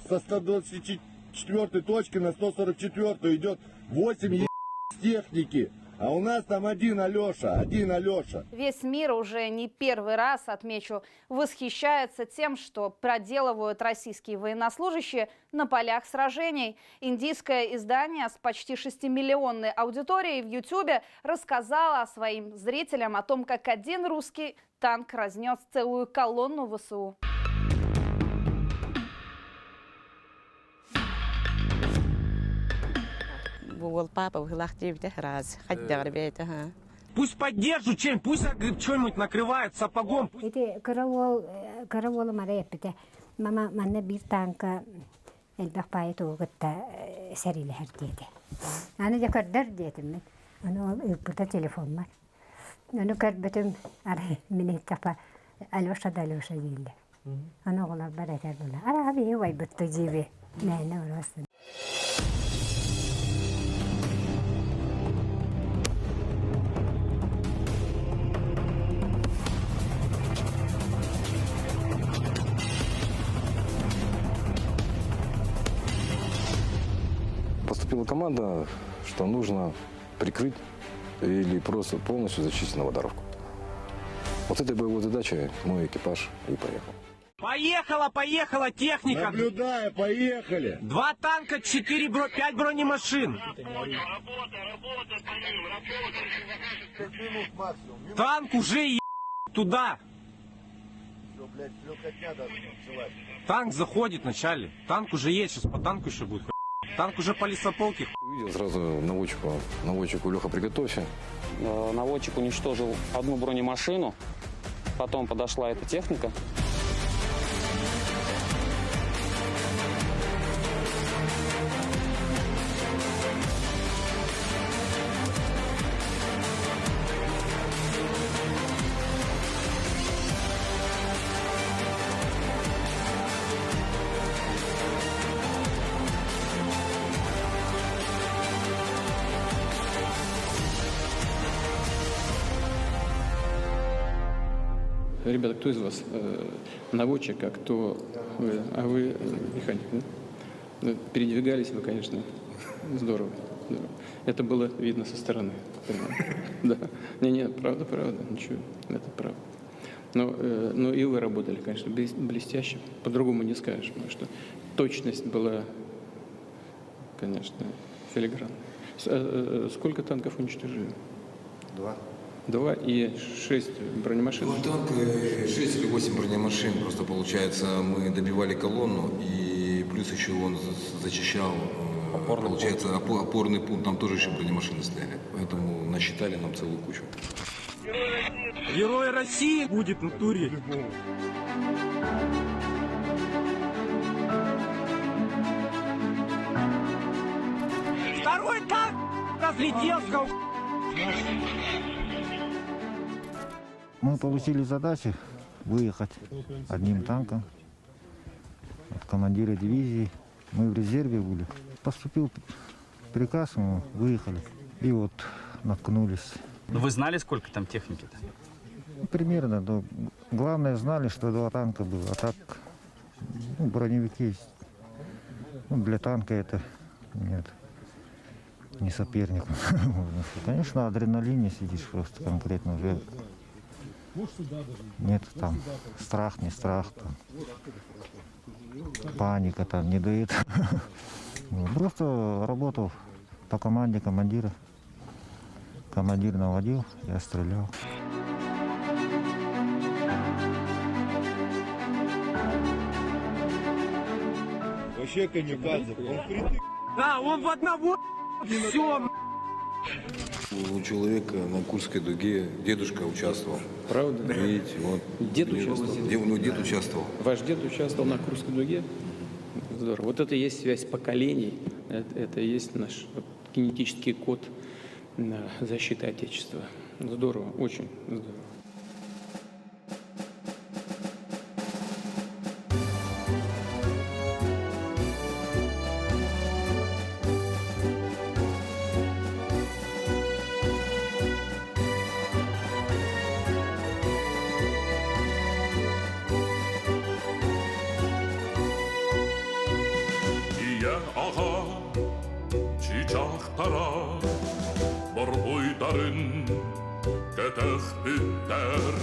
со 124 точки на 144 идет 8 техники. А у нас там один Алеша, один Алеша. Весь мир уже не первый раз, отмечу, восхищается тем, что проделывают российские военнослужащие на полях сражений. Индийское издание с почти 6-миллионной аудиторией в Ютубе рассказало своим зрителям о том, как один русский танк разнес целую колонну ВСУ. Уол папа быһылаах диэбитэ раз хайдаҕар бэйэтэ ха Пусть поддержу чем, пусть что-нибудь накрывают сапогом. Ити кыра уол кыра уолум арай эппитэ мама манна биир тааҥка элбэх баайы тугу кытта сэриилэһэр диэтэ. Аны дьэ көрдөр диэтим мин. Аны ол ыыппыта телефоммар. Ону көрбүтүм арай мин иһиттэхпэ Алеша да Алеша дииллэр. Аны оҕолорбор этэр була араа биһи убайбыт дьиби мээнэ урос. Поступила команда, что нужно прикрыть или просто полностью зачистить Новодаровку. Вот этой боевой задачей мой экипаж и поехал. Поехала, поехала техника. Наблюдая, поехали. Два танка, четыре, бро, пять бронемашин. Танк уже е... туда. Танк заходит вначале. Танк уже есть, сейчас по танку еще будет. Танк уже по лесополке. Увидел сразу наводчику, наводчику Леха, приготовься. Наводчик уничтожил одну бронемашину, потом подошла эта техника. Ребята, кто из вас э, наводчик, а кто вы? А вы э, механик, да? Ну, передвигались вы, конечно, здорово. здорово. Это было видно со стороны. Да. Не-не, правда, правда, ничего, это правда. Но, э, но и вы работали, конечно, блестяще. По-другому не скажешь, потому что точность была, конечно, филигранная. Э, э, сколько танков уничтожили? Два. Два и шесть бронемашин. Два танка, шесть или восемь бронемашин. Просто получается, мы добивали колонну, и плюс еще он зачищал, опорный получается, пункт. опорный пункт. Там тоже еще бронемашины стояли. Поэтому насчитали нам целую кучу. Герой России будет на туре. Второй танк разлетелся. Мы получили задачу выехать одним танком от командира дивизии. Мы в резерве были. Поступил приказ, мы выехали. И вот наткнулись. Ну вы знали, сколько там техники-то? Примерно. Но главное, знали, что два танка было. А так, ну, броневики, ну, для танка это нет, не соперник. Конечно, адреналине сидишь просто конкретно уже. Нет там страх, не страх, там, паника там не дает. Просто работал по команде командира. Командир наводил, я стрелял. Вообще камикадзе, он впритык. Да, он в одного все. У человека на Курской дуге дедушка участвовал. Правда? Видите, вот. Дед участвовал? Дед, ну, дед участвовал. Ваш дед участвовал на Курской дуге? Здорово. Вот это и есть связь поколений, это, это и есть наш вот, генетический код защиты Отечества. Здорово, очень здорово. Ийэ-аҕа чыычаахтара борбуйдарын кэтэхпиттэр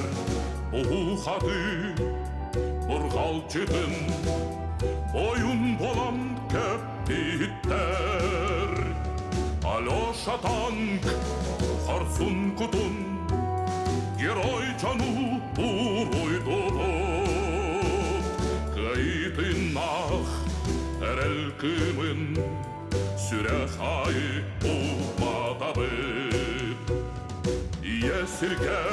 буһуу-хатыы бурҕалдьытын бойун буолан кэппиттэр. Алеша танк хорсун кутун герой дьону уруйдубут. Кыайыытыннаах эрэл кыымын сүрэх аайы уматабыт. Ийэ сиргэ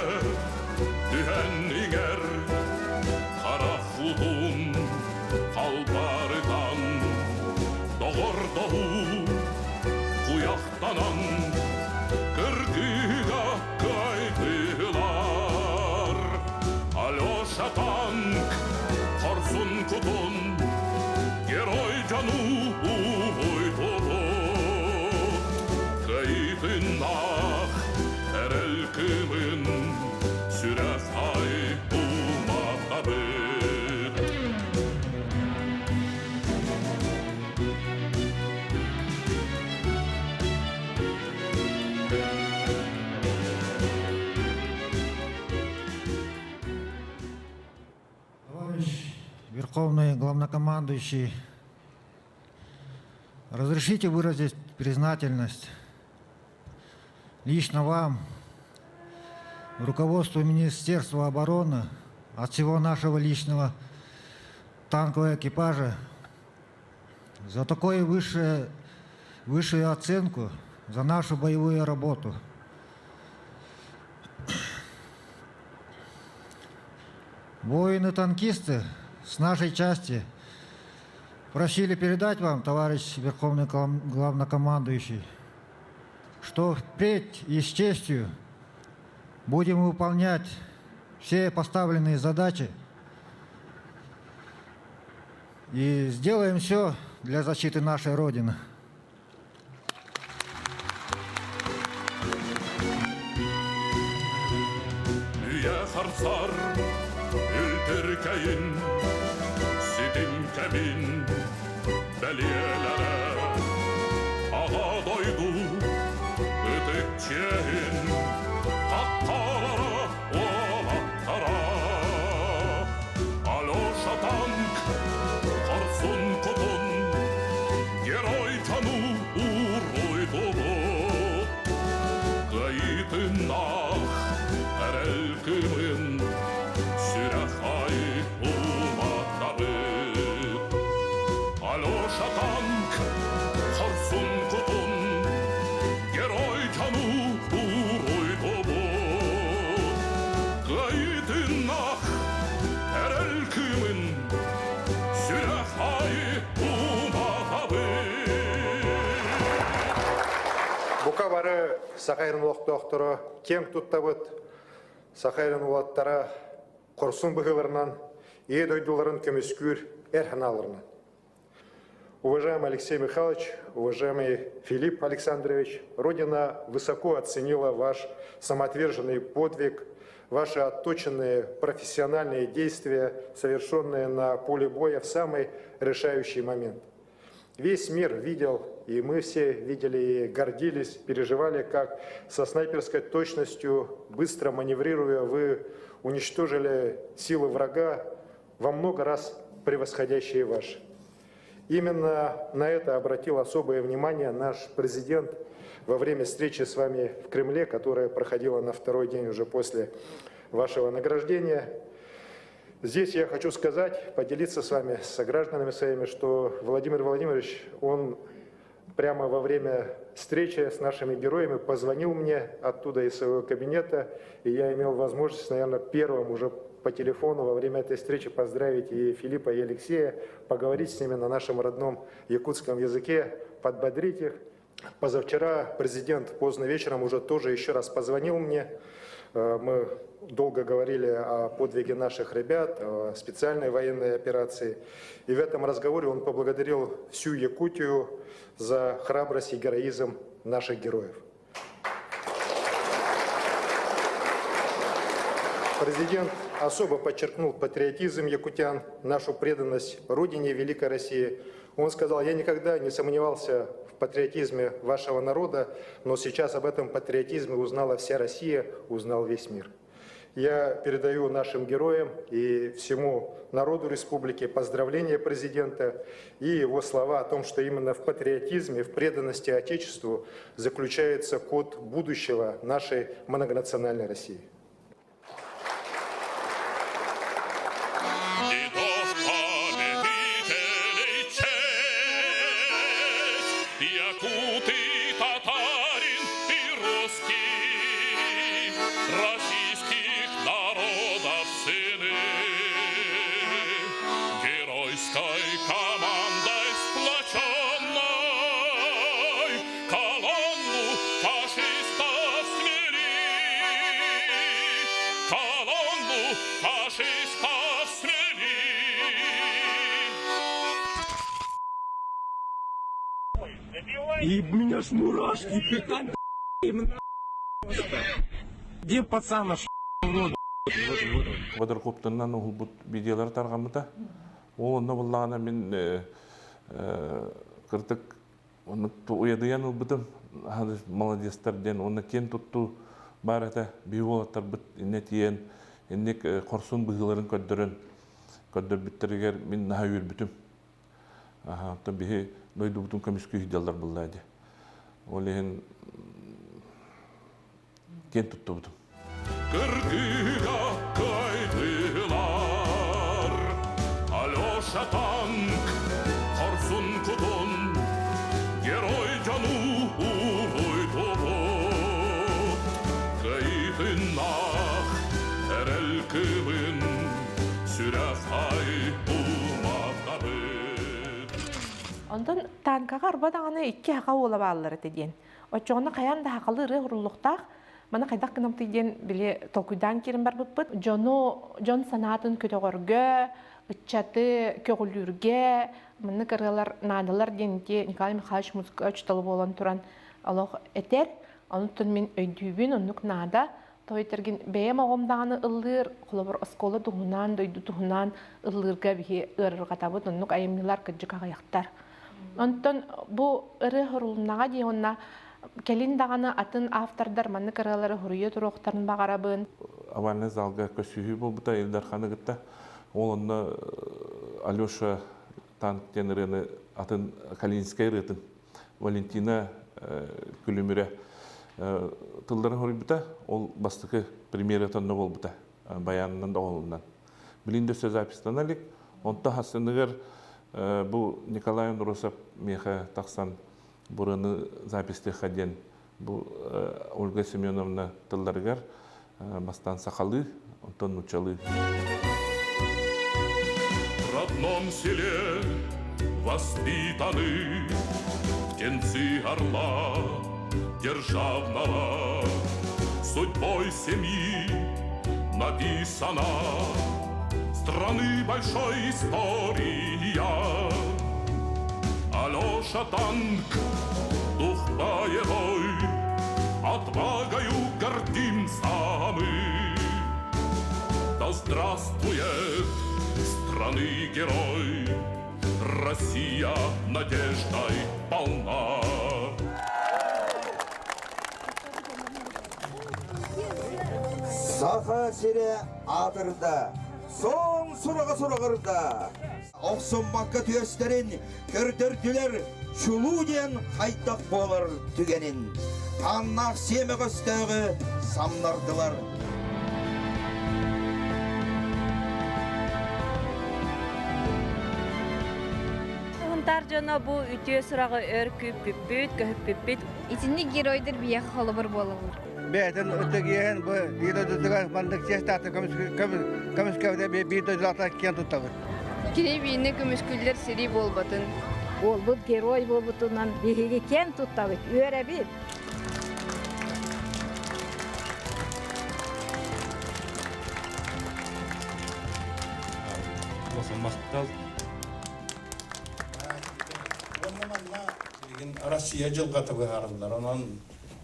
түһэн иҥэр харах уутун халбарытан доҕордоһуу куйахтанан кыргыыга кыайдылар. Алеша танк хорсун кутун герой дьону уһуйдубут. Кыайыытыннаах эрэл кыымын сүрэх ай уматабыт. Товарищ Верховный Главнокомандующий, разрешите выразить признательность лично вам, руководству Министерства обороны, от всего нашего личного танкового экипажа за такую высшую, высшую оценку за нашу боевую работу. Воины-танкисты с нашей части просили передать вам, товарищ Верховный Главнокомандующий, что впредь и с честью будем выполнять все поставленные задачи и сделаем все для защиты нашей Родины. Үйэ харсар үлтүркэйин ситим кэмин бэлиэлэрэ Аҕа дойду ытык чиэһин хаххалара уолаттара Алеша танк хорсун кутун герой дьону уруйдубут Кыайыытыннаах эрэл кыымын сүрэх аайы уматабыт. Алеша танк хорсун кутун герой дьону уруйдубут. Кыайыытыннаах эрэл кыымын сүрэх аайы уматабыт. Бука бары Саха сирин олохтоохторо киэҥ туттабыт. Саха сирин уолаттара хорсун быһыыларынан Ийэ дойдуларын көмүскүүр эр санааларынан. Уважаемый Алексей Михайлович, уважаемый Филипп Александрович, Родина высоко оценила ваш самоотверженный подвиг, ваши отточенные профессиональные действия, совершенные на поле боя в самый решающий момент. Весь мир видел, и мы все видели и гордились, переживали, как со снайперской точностью, быстро маневрируя, вы уничтожили силы врага, во много раз превосходящие ваши. Именно на это обратил особое внимание наш президент во время встречи с вами в Кремле, которая проходила на второй день уже после вашего награждения. Здесь я хочу сказать, поделиться с вами, с согражданами своими, что Владимир Владимирович, он прямо во время встречи с нашими героями позвонил мне оттуда из своего кабинета, и я имел возможность, наверное, первым уже по телефону во время этой встречи поздравить и Филиппа, и Алексея, поговорить с ними на нашем родном якутском языке, подбодрить их. Позавчера президент поздно вечером уже тоже еще раз позвонил мне. Мы долго говорили о подвиге наших ребят, о специальной военной операции. И в этом разговоре он поблагодарил всю Якутию за храбрость и героизм наших героев. Президент особо подчеркнул патриотизм якутян, нашу преданность Родине Великой России. Он сказал, я никогда не сомневался в патриотизме вашего народа, но сейчас об этом патриотизме узнала вся Россия, узнал весь мир. Я передаю нашим героям и всему народу республики поздравления президента и его слова о том, что именно в патриотизме, в преданности Отечеству заключается код будущего нашей многонациональной России. Якуты, татарин и русский, российских народов сыны. Геройской командой сплоченной колонну фашистов смели, колонну фашистов смели. И у меня ж мурашки, Где пацан наш? Квадрокоптерынан уһулбут видеолар тарҕаммыта. Ол онно буллаҕына мин кырдык уйадыйан ылбытым. Молодецтар диэн уонна киэн туттуу баар этэ. Биһи уолаттарбыт иннэ тиийэн инник хорсун быһыыларын көрдөрөн көрдөрбүттэригэр мин наһаа үөрбүтүм. Оттон биһи дойдубутун көмүскүү сылдьаллар буолла дии. Ол иһин киэн туттубутум. Кыргыга кыайдылар, Алеша танк, хорсун кутун, Герой дьону уруйдубут. Кыайытыннах эрэл кыымын, Сүрэх ай уматабыт. Онтон танкаҕа арба даҕаны икки аҕа уола бааллар этэ диэн. Оччоҕуна хайаан да хахалы ырыа уруллуохтаах. Маны хайдах гынамтый диэн били толкуйдаан киирэн барбыппыт. Дьону, дьон санаатын көтөҕөргө, ыччаты көҕүлүүргэ маннык ырыалар наадалар диэн ити Николай Михайлович музыка учуутала буолан туран олох этэр. Онтон мин өйдүүбүн, оннук наада. Тойтергин бэйэм оҕом даҕаны ыллыыр, холобур, оскуола туһунан, дойду туһунан ыллыырга биһи ыарырҕатабыт, оннук айымньылар кырдьык аҕыйахтар. Онтон бу ырыа хорулуннаҕа дии уонна кэлин даҕаны атын автордар маннык ырыалары суруйа туруохтарын баҕарабын. Овальный залга көсүһүү буолбута Ил Дарханы кытта. Ол онно Алеша танк диэн ырыаны атын Калининскай ырыатын Валентина Күлүмүрэ тылларын хоруйбута. Ол бастакы премьерата онно буолбута. Баянынан доҕолунан. Билин да өссө записьтана илик. Онто хассыныгар бу Николай Андросов миэхэ тахсан бураны записьтыха диэн бу Ольга Семеновна тылларыгар бастаан сахалыы, онтон нууччалыы. В родном селе воспитаны птенцы орла державного. Судьбой семьи написана страны большой история. Алеша танк, дух боевой, отвагою гордимся мы. Да здравствует страны герой, Россия надеждой полна. Саха сирэ аатырда, сон сураҕа сураҕырда. Охсуммакка түөстэрин көрдөрдүлэр чулуу диэн хайдах буолар түгэнин. Тааннаах сиэмэх өстөөҕү самнардылар. Сунтаар дьоно бу үтүө сураҕы өр күүппүппүт, көһүппүппүт. Итинник геройдар биһиэхэ холобур буолаллар. Бэйэтин ытыгиэһин бу биир дойдутугар маннык чиэстаахтык көмүскэбитэ биир дойдулаахтар киэн туттабыт. Кини биинэ көмүскүллэр сирии буолбатын. Уолбут герой буолбутунан биһиги киэн туттабыт, үөрэбит. Махтал. Билигин Россия дьылҕата быһаарыллар. Онон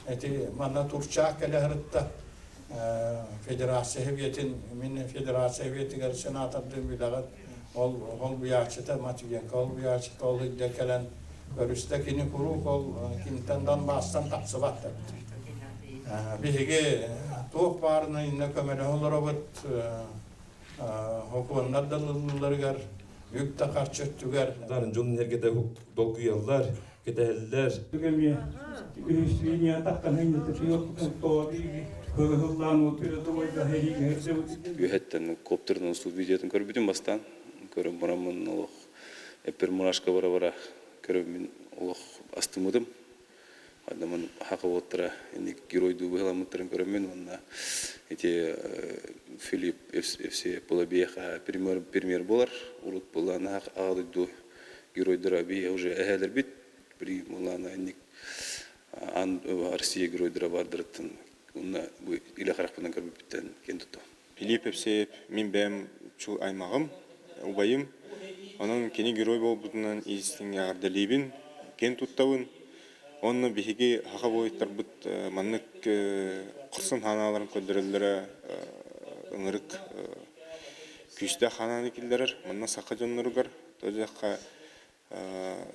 эти манна турчаах кэлэ сырытта. Федерация Сэбиэтин, мин Федерация Сэбиэтигэр сенатордыын билэҕит, ол холбуйааччыта Матвиенко холбуйааччыта ол илдьэ кэлэн көрүстэ. Кини куруук ол кинтэн Донбасстан тахсыбат эбит. Биһиги туох баарына иннэ көмөлөһө олоробут, хокуоннар да ылылларыгар, үп да харчы өттүгэр. Дьон энергията долгуйаллар, кэтэһэллэр. Эмиэ үһүс линия Үөһэттэн коптерынан устубут видеотун көрбүтүм бастаан. Көрөн бараммын олох эппер мурашка бара-бара көрөммүн олох астыммытым. Адамын хака уоттара инник геройдуу быһыламмыттарын көрөммүн уонна ити Филипп Евсеев Полобиеха премьер, премьер буолар. Урут былаана аҕа дойду геройдара бии уже эһээлэрбит при былаана инник ан Россия геройдара баардарыттан уонна бу илэ харахпынан көрбүппүттэн киэн туттабын. Филипп Евсеев мин бэйэм чул аймаҕым, убайым. Онон кини герой буолбутунан истиҥ эҕэрдэлиибин, киэн туттабын. Онно биһиги саха буойуттарбыт маннык хорсун ханааларын көрдөрөллөрө ынырык күүстээх ханааны киллэрэр. Манна саха дьонноругар, тоҕо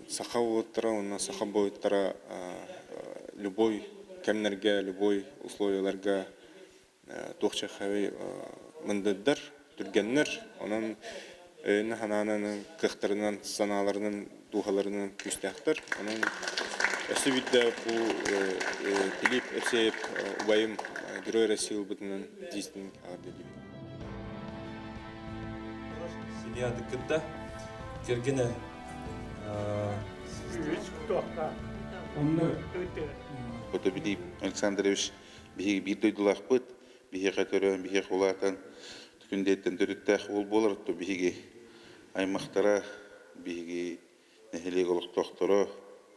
саха уолаттара уонна саха буойуттара любой кэмнэргэ, любой условияларга туох чаххай мындырдар, түргэннэр. Онон өйүнэн-санаанан, кыахтарынан, санааларынан, дууһаларынан күүстээхтэр. Онон өссө биирдэ бу Филипп Евсеев убайым Герой России ылбытынан дьиэстин эҕэрдэлиибин. Семьяны кытта кэргэнэ Ото Филипп Александрович биһиги биир дойдулаахпыт, биһиэхэ төрөөн, биһиэхэ улаатан Күндэйттэн төрүттээх уол буолар, то биһиги аймахтара, биһиги нэһилиэк олохтоохторо,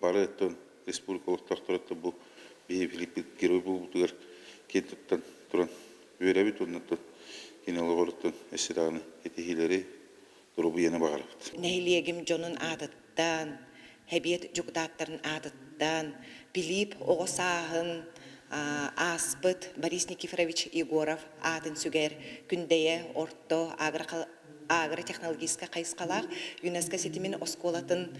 бары өттүн республика олохтоохторо бу биһиги Филиппит герой буолбутугар киэн туттан туран үөрэбит уонна кини олоҕоруттан өссө даҕаны ситиһиилэри, доруобуйаны баҕарабыт. Нэһилиэгим дьонун аатыттан, Хэбиэт дьокутааттарын аатыттан, Пилип оҕо сааһын ааспыт Борис Никифорович Егоров аатын сүгэр Күндэйэ орто агротехнологическай хайысхалаах ЮНЕСКО ситимин оскуолатын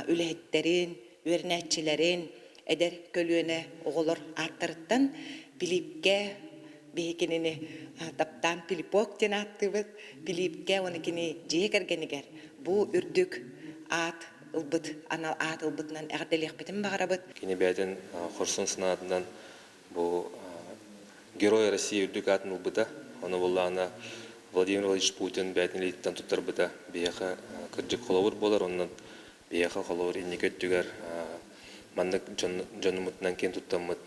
үлэһиттэрин, үөрэнээччилэрин, эдэр көлүөнэ оҕолор ааттарыттан Пилипкэ биһи кинини таптаан Пилипок диэн ааттыыбыт. Пилипкэ уонна кини дьиэ кэргэнигэр бу үрдүк аат ылбыт, анал аат ылбытынан эҕэрдэлиэхпитин баҕарабыт. Кини бэйэтин хорсун санаатынан бу Герой России үрдүк аатын ылбыта. Ону буоллаҕына Владимир Владимирович Путин бэйэтин илиититтэн туттарбыта биһиэхэ кырдьык холобур буолар. Онон биһиэхэ холобур инники өттүгэр маннык дьонуммутунан киэн туттаммыт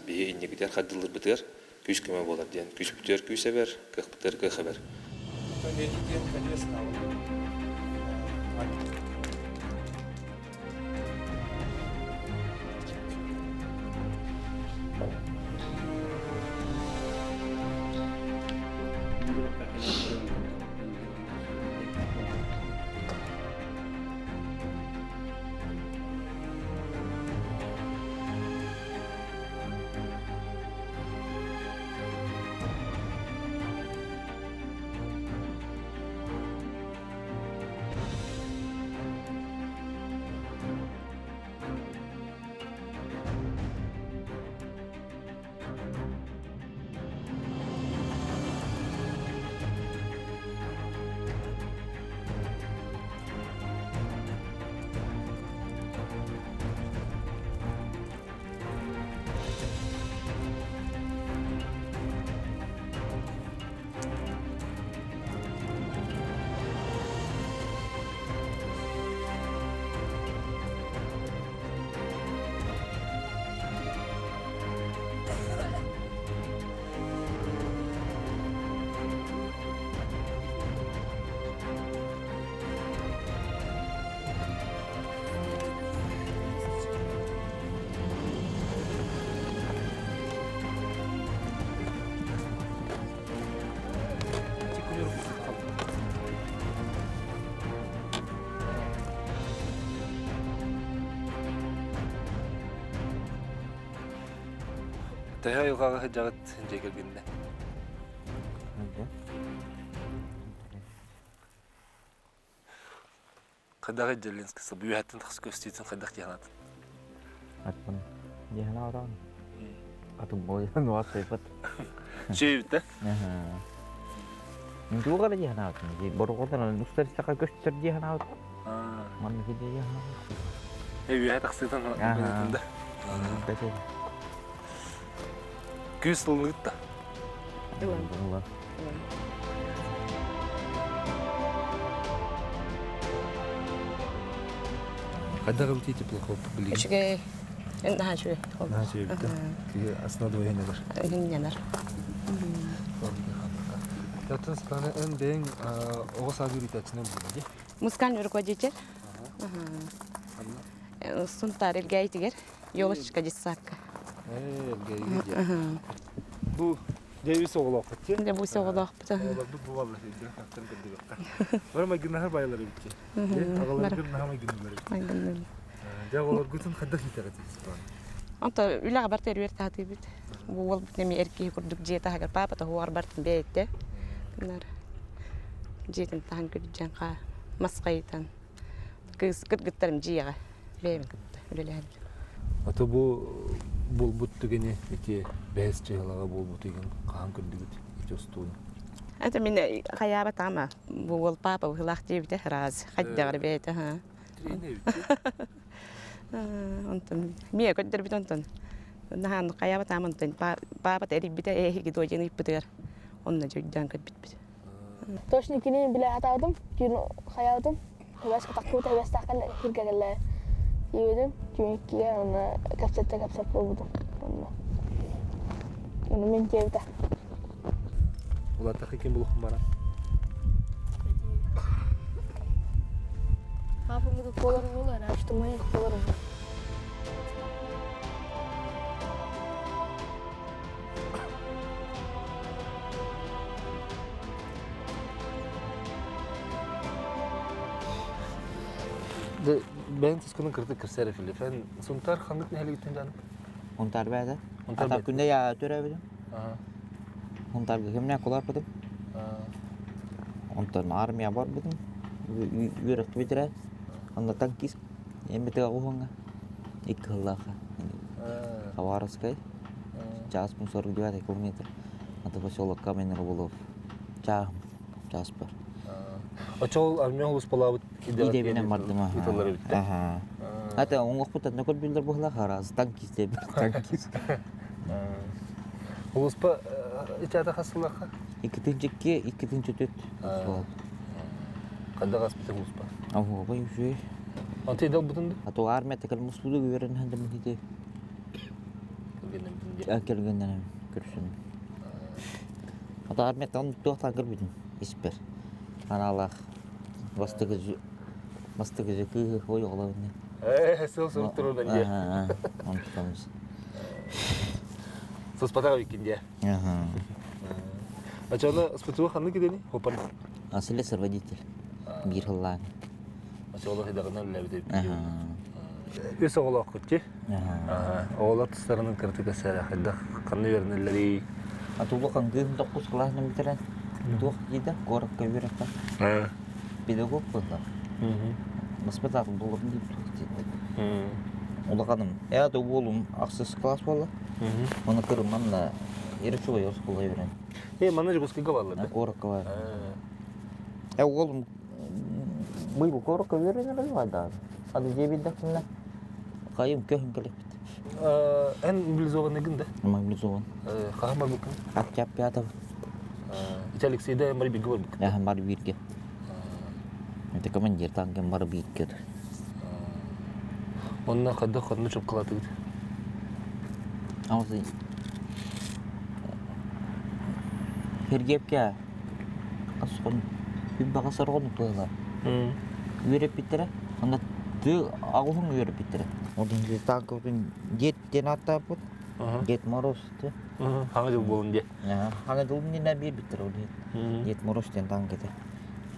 биһи инникитигэр хардыылыырбытыгар күүс-көмө буолар диэн күүспүтүгэр күүс эбэр, кыахпытыгар кыах эбэр. Төһө айылҕаҕа сылдьаҕыт дьиэ кэргэнинэ? Хайдах Дьэллинскэй сыл үөһэттэн тахса көстүүтүн хайдах дии санаатын? Атын дии санаатаҕын. Атын буойан уас сайбат. Үчүгэй да? Туох эрэ дии санаабытым. Борҕотон устар истэххэ көстөр дии санаабытым. Маннык дии санаабытым. Үөһэ тахсыытын да. Күүс ылыныгыт да? Ылан. Хайдах эбитий теплоход билигин? Үчүгэй. Наһаа үчүгэй. Наһаа үчүгэй эбит да? Киһи астына дуоһуйанар. Иһиннэнэр. Оттон Светлана, эн бэйэҥ оҕо саады үөрэтээччинэн буолла дии? Музыкальный руководитель. Сунтаар Элгээйитигэр Елочка детсадка. Элгээйигэ диэн. Бу Дэвис оҕолоохпут ти? Дэ бу оҕолоохпут. Оҕолорбут бу балла сирдэр хаттан көрдүбэххэ. Бары майгыннаһар байлар эбит ти. Аҕаларгын наһаа майгынныылар эбит. Майгынныылар. Дьэ оҕолоргутун хайдах иитэҕит Онто үлэҕэ барта эрүөр таһатыыбыт. Бу уолбут эмиэ эр киһи курдук дьиэ таһыгар паапа тоһуоҕар бартын бэйэтэ. Гынар дьиэтин таһан күрдьэн хаа мас хайытан кыыс кыргыттарым дьиэҕэ бэйэбин кытта үлэлэһэн. Ото бу буолбут түгэни ити бэһис чыһылаҕа буолбут игин хаһан көрдүгүт ити устууну? Это мин хайаабат ама бу уол папа быһылаах диэбитэ раз хайдаҕар бэйэтэ ха. Онтон миэ көрдөрбүт онтон наһаан хайаабат ама онтон папа эрийбитэ эһиги дойдуну ыйпытыгар онно дьойдоон көрбүппүт. Точно кини билэ сатаабытым, түүн хайаабытым, Эбэс кытахпыт эбэстээххин сиргэ кэллэ диэбитим, түүн иккигэ уонна кэпсэттэ кэпсэт буолбутум онно. Ону мин диэбитэ. Улаатахы ким булухум бара? Папа буолар буолар, а что моих буолар. Бэйэн тускунун кыртык кырсар Филипп. Эн Сунтар ханнык нэһилигиттэн жаным? Унтар бэйэтэ. Ата күндэ я төрөөбүтүм. Унтарга кимнэ куларбытым. Онтон армия барбытым. Үөрэх бүтэрэ. Онно танкист эмбитига уһуҥа. Икки сыллаахха. Хабаровскай. Час 49 километр. Аты поселок Каменный Рыболов. Чааһым, чаас бар. Очол армия улуспалаабыт Идэбинэн бардым аха. Аха. Ата оҥохпут атына көрбүллэр буһла хараз танкист диэбит танкист. Улуспа ичата хас сыллаха? Иккитинчикки, иккитинчи түт. Ханда хаспыта улуспа? Оһуобай үчүгэй. Онто идел бутунду? А то армия текел муспуду үөрэн хандым хити. Кэргэннэрим көрсүн. Ата армияттан туохтан көрбүтүм испэр. Анаалаах бастакы бастакы кыыһы ой оҕолорун. Ээ, сыл сыл туруудан дии. Онтукамыз. Суспатах эбиккин дии. Очону спутуга ханнык идени? Хопар. Слесарь водитель. Биир хыллаан. Очолох идэҕинэн үлэлээбит Үс оҕолооххут дии. Оҕолор тустарынан кыратык эсэрэ хайдах ханна үөрэнэллэрий? Атулахан кыыһым тоххус кылааһынан бүтэрэн туох диэтэ куоракка үөрэххэ педагог буолла. Воспитатель буоларым дип диэтэ. Улаханым ээ да уолум ахсыс класс буолла. Оны кырым манна Еречевой оскуола үөрэн. Э, манна Дьокуускайга бааллар да? Куоракка баар. Э, уолум быйыл куоракка үөрэнэр да. Ады дьиэбиддахпына хайым көһүн кэлиппит. Эн мобилизованныйгын да? Мобилизован. Хаһан барбыккын? Октябрь пятого. Ити Алексейда бары бииргэ барбыккын? Аһан бары бииргэ. Это командир танкын бары бииргэ. Онно хайдах ханна чопкалаатыгыт? Аҕыс Сергеевкэ Асхон үббаҕа сорҕону туһалар. Үөрэппиттэрэ. Онно тыы аҕуһун үөрэппиттэрэ. Онтон танкабытын Дед диэн ааттаабыт. Дед Мороз ты. Хаҥа дьыл буолун диэ. Хаҥа дьыл иннинэ биэрбиттэр ол Дед Мороз диэн танк этэ.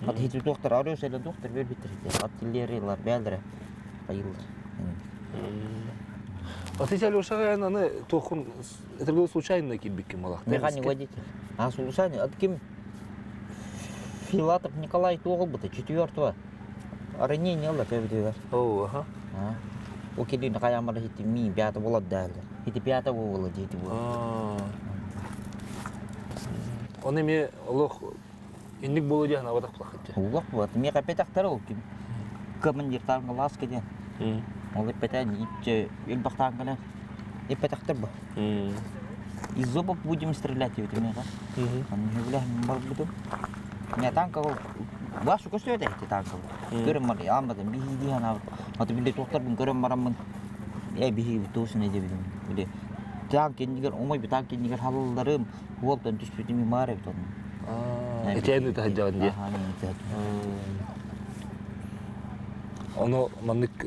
Ат хити туохтар арыус эле туохтар биэрбиттэр ити. Артиллериялар бээлэрэ айыллар. А ты Алешаға аны туохун это было случайно киирбиккин малах. Механик водитель. А случайно, от ким Филатов Николай туох ылбыта, четвертого. Ранение ылла төбүтүгэр. Оо, аха. О кэлин хайаамара хити ми пята болот даалар. Хити пята буола диэти буола. Оны эми олох инник болу диэн абатах булахытча. Улах буолат. Миэхэ эппэтэхтэрэ ол ким. Командир таангалаас кэлэн. Ол эппэтэ иччэ элбэх таангалар эппэтэхтэр бу. Из зубов будем стрелять диэбитим миэхэ. Аны билэһин барбытым. Меня танка Башу көстүбэт эти танка. Көрөн бар, аамматым биһии дии санаабыт. Аты били туохтарбын көрөн бараммын э биһиги туосун эдебитим. Били танк иннигэр оҥойбут танк иннигэр халылларым уолтан түспүтүм маар эбит онно. Этээн ытаһдьаҕын дии. Ону маннык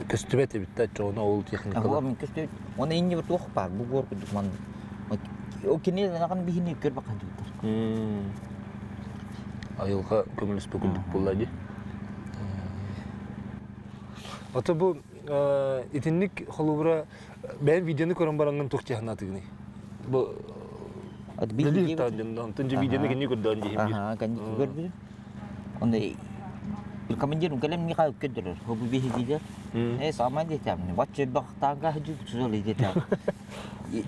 көстүбэт эбит да чоҕуна ол техникалар. Ол мин көстүбэт. Оны инни бір туох баар бу гор курдук маннык. Ол кини нахан биһини көрбөк хадьыбыттар. Айылҕа көмөлөспө курдук буолла дии. Ото бу итинник холобура бэйэм видеону көрөн бараҥҥын туох дьаһанаатыгыный? Бу Билии онтон дьэ видеону кини көрдөөн диһим биир. Аха, кэнники көрбүтүм. Онно командир кэлэн Михаил көрдөрөр. Бу биһигилэр. Э, самай диэтээм. Бачча бахтаанга хадьы тузол диэтээм.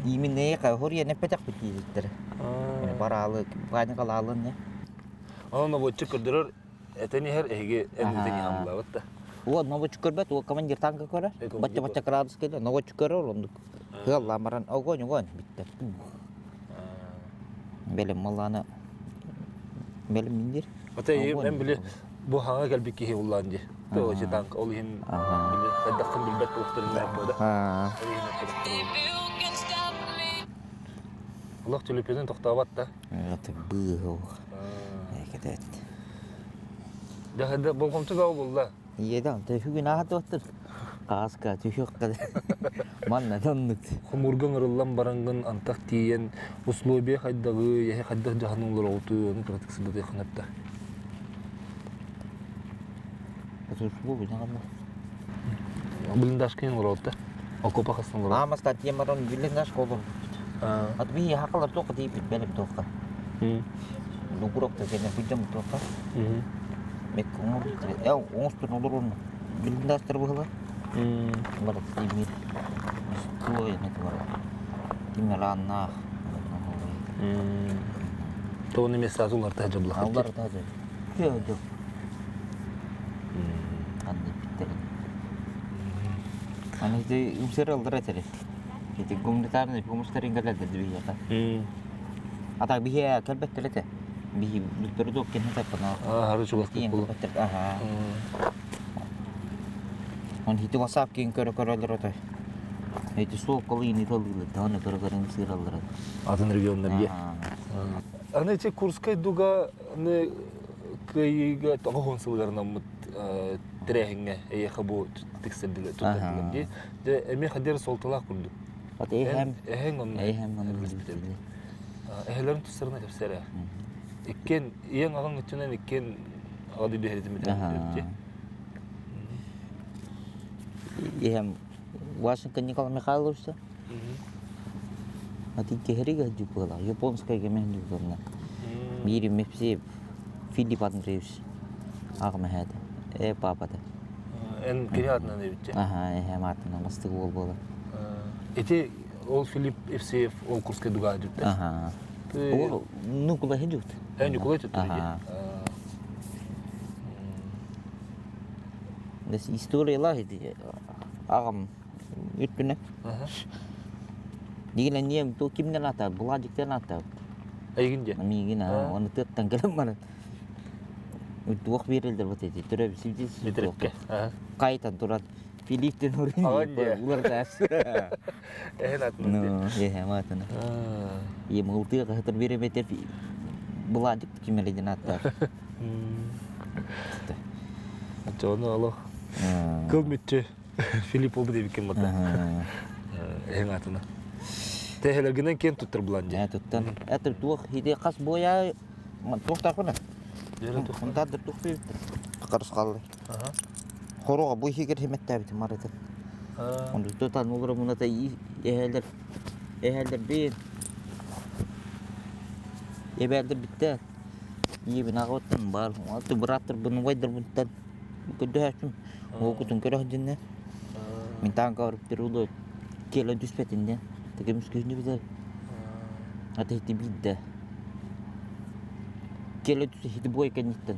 Именно хоруйан эппэтэхпит диэбиттэрэ. Бараалы, паникалаалын не. Онон наводчик көрдөрөр этэн иһэр эһиги эн иһамлаабыт да. Уо наводчик көрбөт, уо командир танка көрөр. Бачча-бачча градус кэлэ, наводчик көрөр оннук. Кыаллаан баран огонь, огонь бүттэ. Бэлэм маллааны бэлэм миндир. Ата мен били бу хаҥа кэлбит киһи уллаан дии. Тоже танк ол иһин били хайдаххын билбэт буолуохтарын баар да. Олох төлөпүөнүн тохтообот да. Это быһыл. Кэтет. Дьэ болҕомто бөҕө булла. Ийэдэ төһүгүн аатыаттыр. Кааска түһүөх Манна оннук. Хомуурга ыҥырыллан бараҥҥын антах тиийэн условия хайдаҕы, эһэ хайдах дьаһаныылар оҕутуу ону кыратык сырдатыаххын эптэ. Блиндажка олоролта. Окопа хастан олорор. Аамаста тиэмарон блиндаж олорбут. От биһи хакалар туохха тиийбит бэлэм туохха. Лугурок та кэнэ быдьам туохха. Мек оҥостун олорун блиндажтар быһылар. Барыт тимир. Туой бар. Тимир ааннаах. Тоҕуну эмиэ сразу уларта дьаблаха. Уларта дьаб. Ханна эппиттэрин. Аны ити үксэр ылдыра этери. Ити гуманитарный помощтарын кэлэлдэр биһиэхэ. А так биһиэ кэлбэттэр этэ. Биһи бүттөрү туох кэннэ таппана. Ары чугастык буолу. Аха. Он хити WhatsApp кин көрө көрөлөр отой. Эти суол колыйны талыылар, даҕаны көрө көрөн сыыраллар. Атын регионнар дии. Аны ити Курскай дуга аны кыайыыга 90 сылыгар тэрээһиҥҥэ эйиэхэ бу тиксэрдилэр туттардылар дии. Дьэ эмиэ хадер суолталаах курдук. Вот эһэм эһэҥ онно эһэм онно Эһэлэрин тустарына кэпсэрэ. Иккиэн ийэҥ аҕаҥ өттүнэн иккиэн аҕа дойду иһэритин бүтэрдилэр Эһэм Васенко Николай Михайлович Ати киһиригэ дьуппула, японская кэмэ дьуппула. Биир мепси Филипп Андреевич аҕам эһээтэ, э папата. Эн кини атынан эбитче. Аха, эһэм атынан бастык уол буолар. Ити ол Филипп Евсеев ол Курскай дугаа дьүттэ. Аха. Ол Нукулай дьүт. Э Нукулай түттү. Дес историялар ити аҕам Үттүнэ. Дигилэн ниэм ту кимнен ата, Буладиктен ата. Эйигин диэ? Миигин аа, оны тыаттан кэлэн баран. Туох биэрэлдэр бат эти, төрөбү сибдис. Битрекке. Кайтан туран Филипптен урын улар таас. Эһэн атын. Ну, эһэм атын. Ем ылтыа каһытыр биэрэбетер Буладик кимеледин аттар. Очону олох. Кыл мүччү Филипп ол диэбиккин бата. Эһиҥ атына. Тэһэлэргинэн киэн туттар булан дии. Туттан. Это туох хиде хас боя туохтаахпына. Онтаадыр туох бэбиттэр. Карыс қалды. Хороға бу хигер химеттәбит марыты. Онду тутан олор муната эһэлер эһэлер бир. Эбэлдер битте. Иебин ағыттан бар. Аты быраттыр бұны вайдыр бұнтан. Көрдөһөөччүм. Уолгутун көрө сылдьынна. Мин таанка барып улу келе түспэтин диэн. Көмүскүһүнү битэр. Ата ити биирдэ. Келе түс ити бой кэнниттэн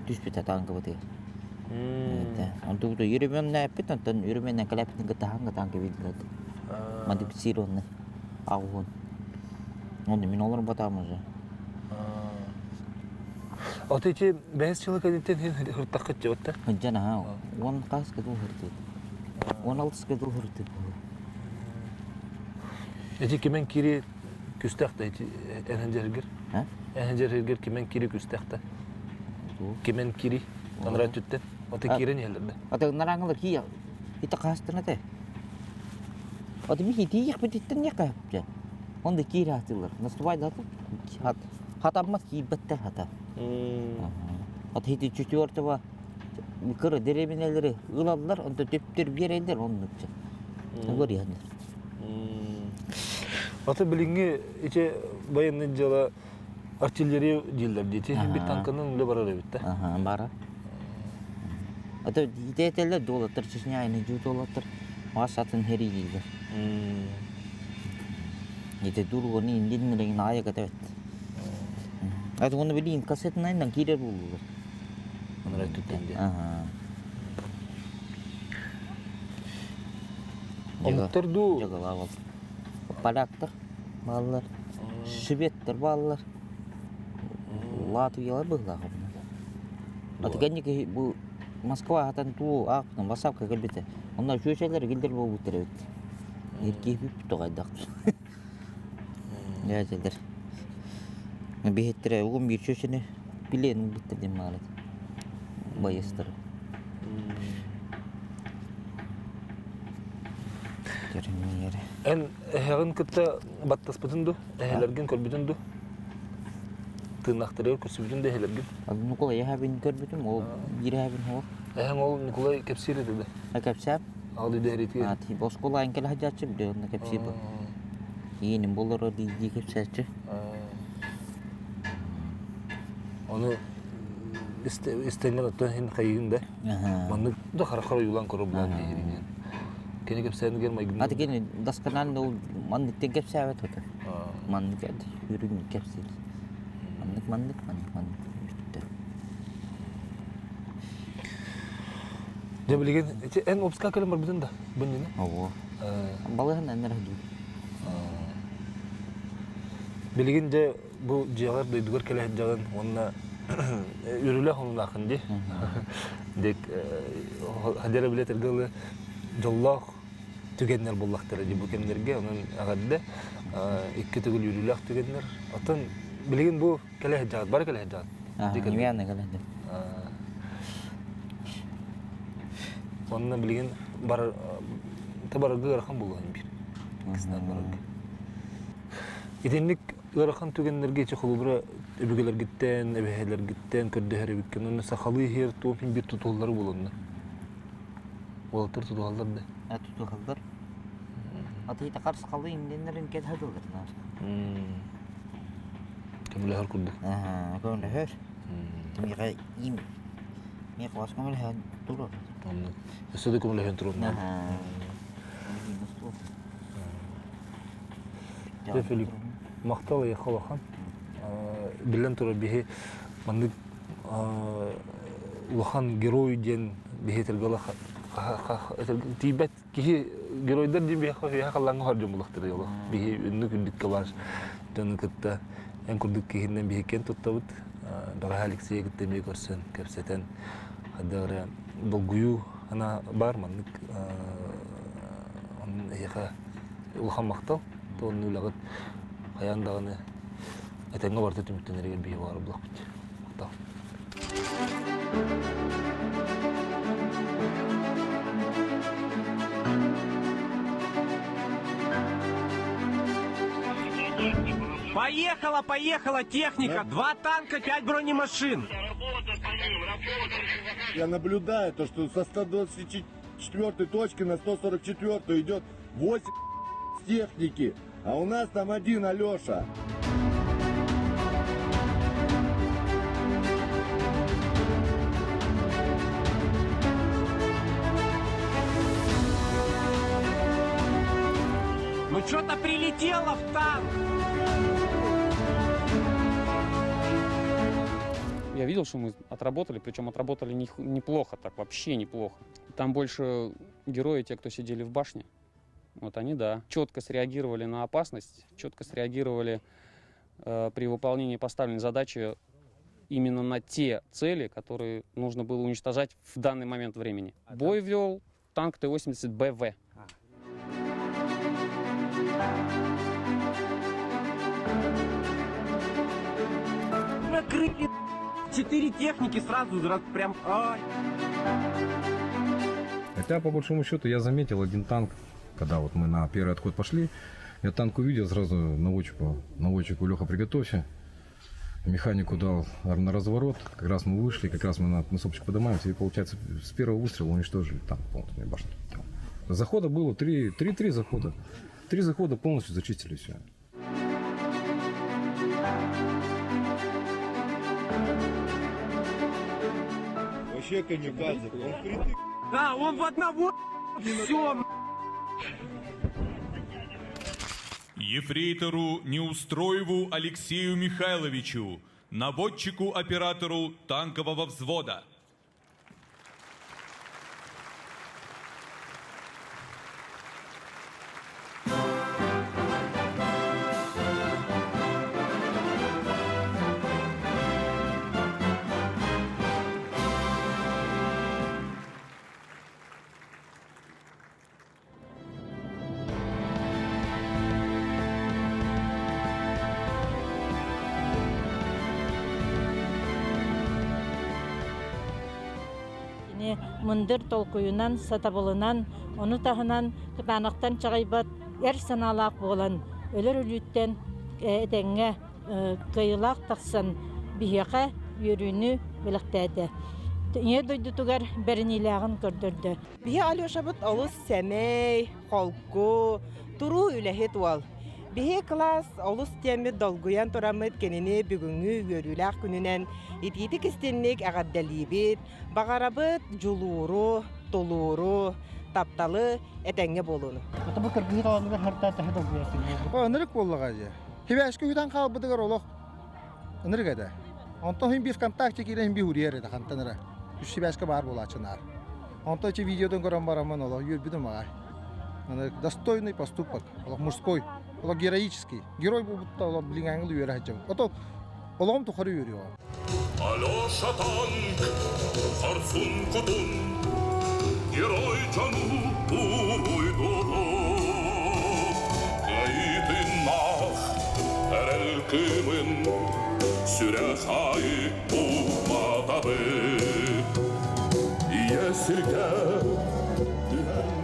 түспүтэ таанкабытыгар. Онтубут үрүмэн эппит, онтон үрүмэннэн кэлээппитин кытаһан кытаан кэбиилэр. Модифицированный агуон. Оны мин олорботам уже. Ото ити бэһис жылы кэнниттэн хин хыртаххыт дьыбытта. Хыджан аха, он хас кытыл хыртыт. Он алтыс кытыл хыртыт. Эти кимен кири күстэх да ити энэн жергер. Энэн жергер кимен кири күстэх да. Кимен кири анара түттен. Ото кирен иһэллэр да. Ото нараңылар ки ити хаастына те. Ото ми хити яхпититтен яка. Онда кири атылар. Наступай да хатаммат киирбэттэр хата. Ата хити четвертого кыра дэриэбинэлэри ылаллар, онто төптөр биэрэллэр оннукча. Олор иһэллэр. Ата билиҥҥи ити военный дьыала артиллерия дииллэр диэти бир танканан үлэ барар эбит да. Аха, бара. Ата итетеллер дуолаттар Чечня айны жуу дуолаттар мас атын хери дииллэр. Ити дургону индин аайы кэтебет. Аты оны билин кассетынан киирэр буоллулар. Онор өттүттэн дии. Омуктар дуу? Жагалаабал. Поляктар бааллар, шведтэр бааллар. Латвиялар быһыылаах Аты кэнники бу Москва аһатан туу аахпытын бассаапка кэлбитэ. Онно чүөчэлэр килдэр буолбуттар эбит. Иркиһиппит тоҕайдах. Дьээдьэлэр. Биһиттэрэ угун биир чүөчэни билиэн ылбыттар диэн маалат. Байыстар. Эн эһэҕин кытта баттаспытын ду? Эһэлэргин көрбүтүн ду? Тыыннахтарыгар көрсүбүтүн да эһэлэргин? Нукулай эһэбин көрбүтүм, ол биир эһэбин суох. Эһэҥ ол Нукулай кэпсиир этэ да? Кэпсээп. Ал идэһэритигэр? Тип оскуола кэлэ сылдьааччы билэ онно кэпсиир бу. Ииним болоро дии кэпсээччи. Ону истэҥҥин оттон иһин хайыгын да? Маннык да хараххар ойуулаан көрөр булан диэһириҥин. Кини кэпсээнигэр майгын. Аты кини досконально ол манныктан кэпсээбэт ото. Маннык үрүҥ кэпсиир. Маннык маннык маннык маннык бүттэ. Дьэ билигин ити эн обска кэлэн барбытын да бу иннинэ? Ого. Балыһан эннер дуу. Билигин дьэ бу дьиэҕэр дойдугар кэлэ сылдьаҕын уонна үрүлэ хонулаахын дии. Дек хадера билетэргэ ылы дьоллоох түгэннэр буллахтара дии бу кэмнэргэ онон эҕэрдэ икки төгүл үөрүүлээх түгэннэр. Оттон билигин бу кэлэ сылдьаҕыт бары кэлэ сылдьаҕыт. Неверно кэлэ Онно билигин бар табарга ыарахан буолуон биир. Барарга. Итинник ыарахан түгэннэргэ ичи холобура өбүгэлэргиттэн, эбэһэлэргиттэн көрдөһөр эбиккин. Онно сахалыы иһэр туом биир тутуллары буолунна. Уолаттар тутуһаллар да? Тутуһаллар. Аты харсхалы инденнерин кэтһадылар. Көмөлөһөр курдук. Көмөлөһөр. Миэхэ им миэхэ вас көмөлөһөн турар. Оннук. Өссө да көмөлөһөн турар. Дьэ, Филипп, махтал эйиэхэ улахан. Биллэн турар, биһи маннык улахан герой диэн биһи этэргэ тиийбэт киһи геройдар диэн биһиэхэ биһиэхэ халлааҥҥа хор дьон булахтара олох. Биһи үннүк үрдүккэ баар дьону кытта эн курдук киһинэн биһи киэн туттабыт. Бэҕэһээ Алексейы кытта эмиэ көрсөн, кэпсэтэн, хайдах эрэ долгуйуу ана баар маннык эһиэхэ улахан махтал. Туонну үлэҕит хайаан даҕаны этэҥҥэ барыта түмүктэнэригэр биһи баҕар булахпыт. Махтал. Поехала, поехала техника! Два танка, пять бронемашин! Я наблюдаю то, что со 124 точки на 144 идет 8 техники, а у нас там один Алеша. Что-то прилетело в танк! Я видел, что мы отработали, причем отработали неплохо так, вообще неплохо. Там больше герои, те, кто сидели в башне. Вот они, да, четко среагировали на опасность, четко среагировали при выполнении поставленной задачи именно на те цели, которые нужно было уничтожать в данный момент времени. Бой вел танк Т-80БВ. Накрыли четыре техники сразу, прям... Ай. Хотя, по большому счету, я заметил один танк, когда вот мы на первый отход пошли, я танк увидел, сразу наводчику: Леха, приготовься. Механику дал на разворот, как раз мы вышли, как раз мы на сопочку поднимаемся, и получается с первого выстрела уничтожили танк полностью, башню. Захода было три захода. 3 захода полностью зачистили все. Вообще камикадзе, он впритык. Да, он в одного, все. Ефрейтору Неустроеву Алексею Михайловичу, наводчику-оператору танкового взвода. Кини мындыр толкуйунан, сатабылынан, ону таһынан кытаанахтан чаҕыйбат эр санаалаах буолан, өлөр өлүүттэн этэҥҥэ кыайыылаах тахсан биһиэхэ үөрүүнү бэлэхтээтэ. Ийэ дойдутугар бэриниилээҕин көрдөрдө. Биһи Алешабыт олус сэмэй, холку, туруу үлэһит уол. Биһи кылаас олус диэммит долгуйан тураммыт кинини бүгүҥҥү үөрүүлээх күнүнэн итиитик истинник эҕэрдэлиибит, баҕарабыт дьулууру, тулууру, тапталы, этэҥҥэ буолууну. Бу кыргыһыы таланыгар харта тэһэ долгуйасың. Ынырык буоллаҕа дии. Хибээшки үтэн хаалбытыгар олох ынырык этэ. Онтон хин биир ВКонтакте киирэн хин биир уруйар этэ хантан эрэ. Үс сибээскэ баар буолааччы наар. Онтон ити видеотун көрөн бараммын олох үөрбүтүм аҕай. Достойный поступок, олох мужской, олох героический. Герой буолбутта олох билиҥҥээҥҥи үөрэ сылдьабын. Ото олоҕум тухары үөрүөҕүм. Алеша танк, хорсун кутун, герой дьону уруйдубут. Кыайыытыннаах эрэл кыымын сүрэх аайы уматабыт. Ийэ сиргэ түһэн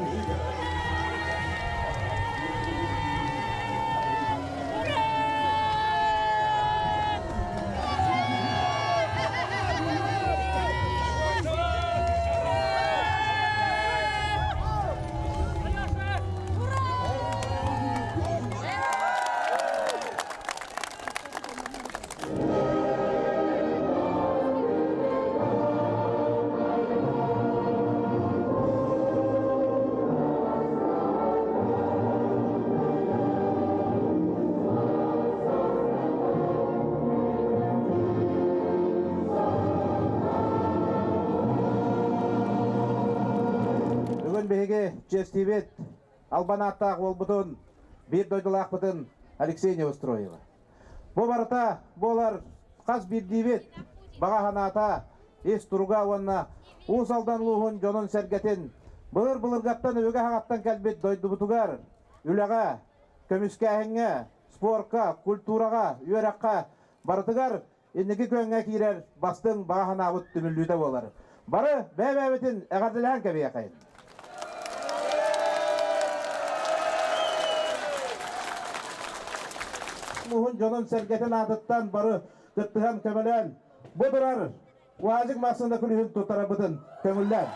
Бүгүн биһиги чиэстиибит албан ааттаах уолбутун, биир дойдулаахпытын Алексей Неустроева. Бу барыта буолар хас биирдиибит баҕа санаата, ис туруга уонна Уус Алдан улууһун дьонун-сэргэтин былыр-былыргаттан өбүгэ саҕаттан кэлбит дойдубутугар үлэҕэ, көмүскээһиҥҥэ, спорка, культураҕа, үөрэххэ барытыгар инники күөҥҥэ киирэр бастыҥ баҕа санаабыт түмүллүүтэ буолар. Бары бэйэ-бэйэбитин эҕэрдэлээн кэбиэхэйин. Муһун дьонун-сэргэтин аатыттан бары кыттыһан көмөлөөн бу турар УАЗик массыына күлүүһүн туттарарбытын көҥүллээн.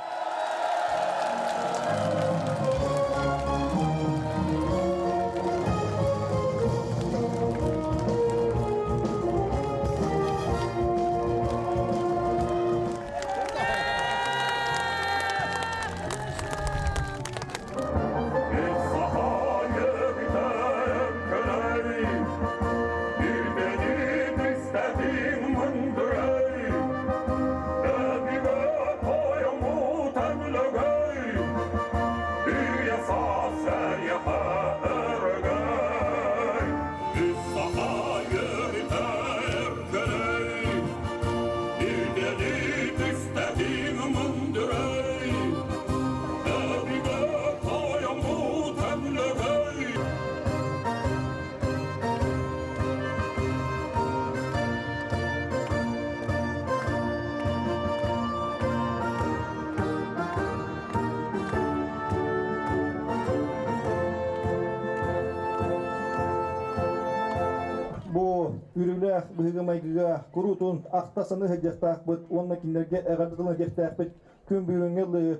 үөрүүлээх быһыыга-майгыга куруутун ахта-саныы сылдьыахтаахпыт уонна кинилэргэ эҕэрдэ тылын этиэхтээхпит. Күн бүгүҥҥэ дылы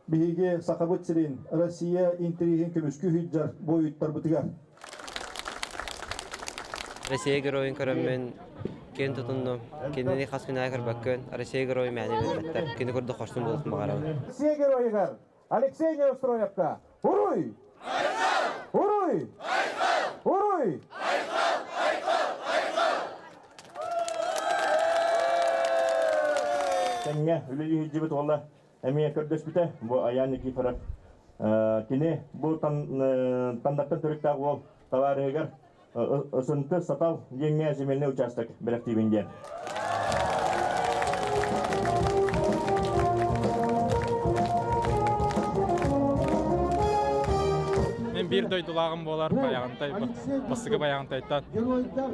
биһиги Сахабыт сирин, Россия интэриэһин көмүскүү сылдьар буойуттарбытыгар. Россия геройун көрөммүн киэн тутуннум. Кинини хас күн аайы көрбөккүн. Россия геройун мээнэ билбэттэр. Кини курдук хорсун буолуохпун баҕарабын. Россия геройугар Алексей Неустроевка Уруй! Уруй! Уруй! Тэҥҥэ үлэлии сылдьыбыт уола эмиэ көрдөспүтэ. Бу Аян Никифоров кини бу тандаттан төрүттээх уол табаарыһыгар Ысынты Сатал диэҥҥэ земельный участок бэлэхтиибин диэн. Мен биир дойдулааҕым буолар Байаҕантай, Бастакы Байаҕантайтан.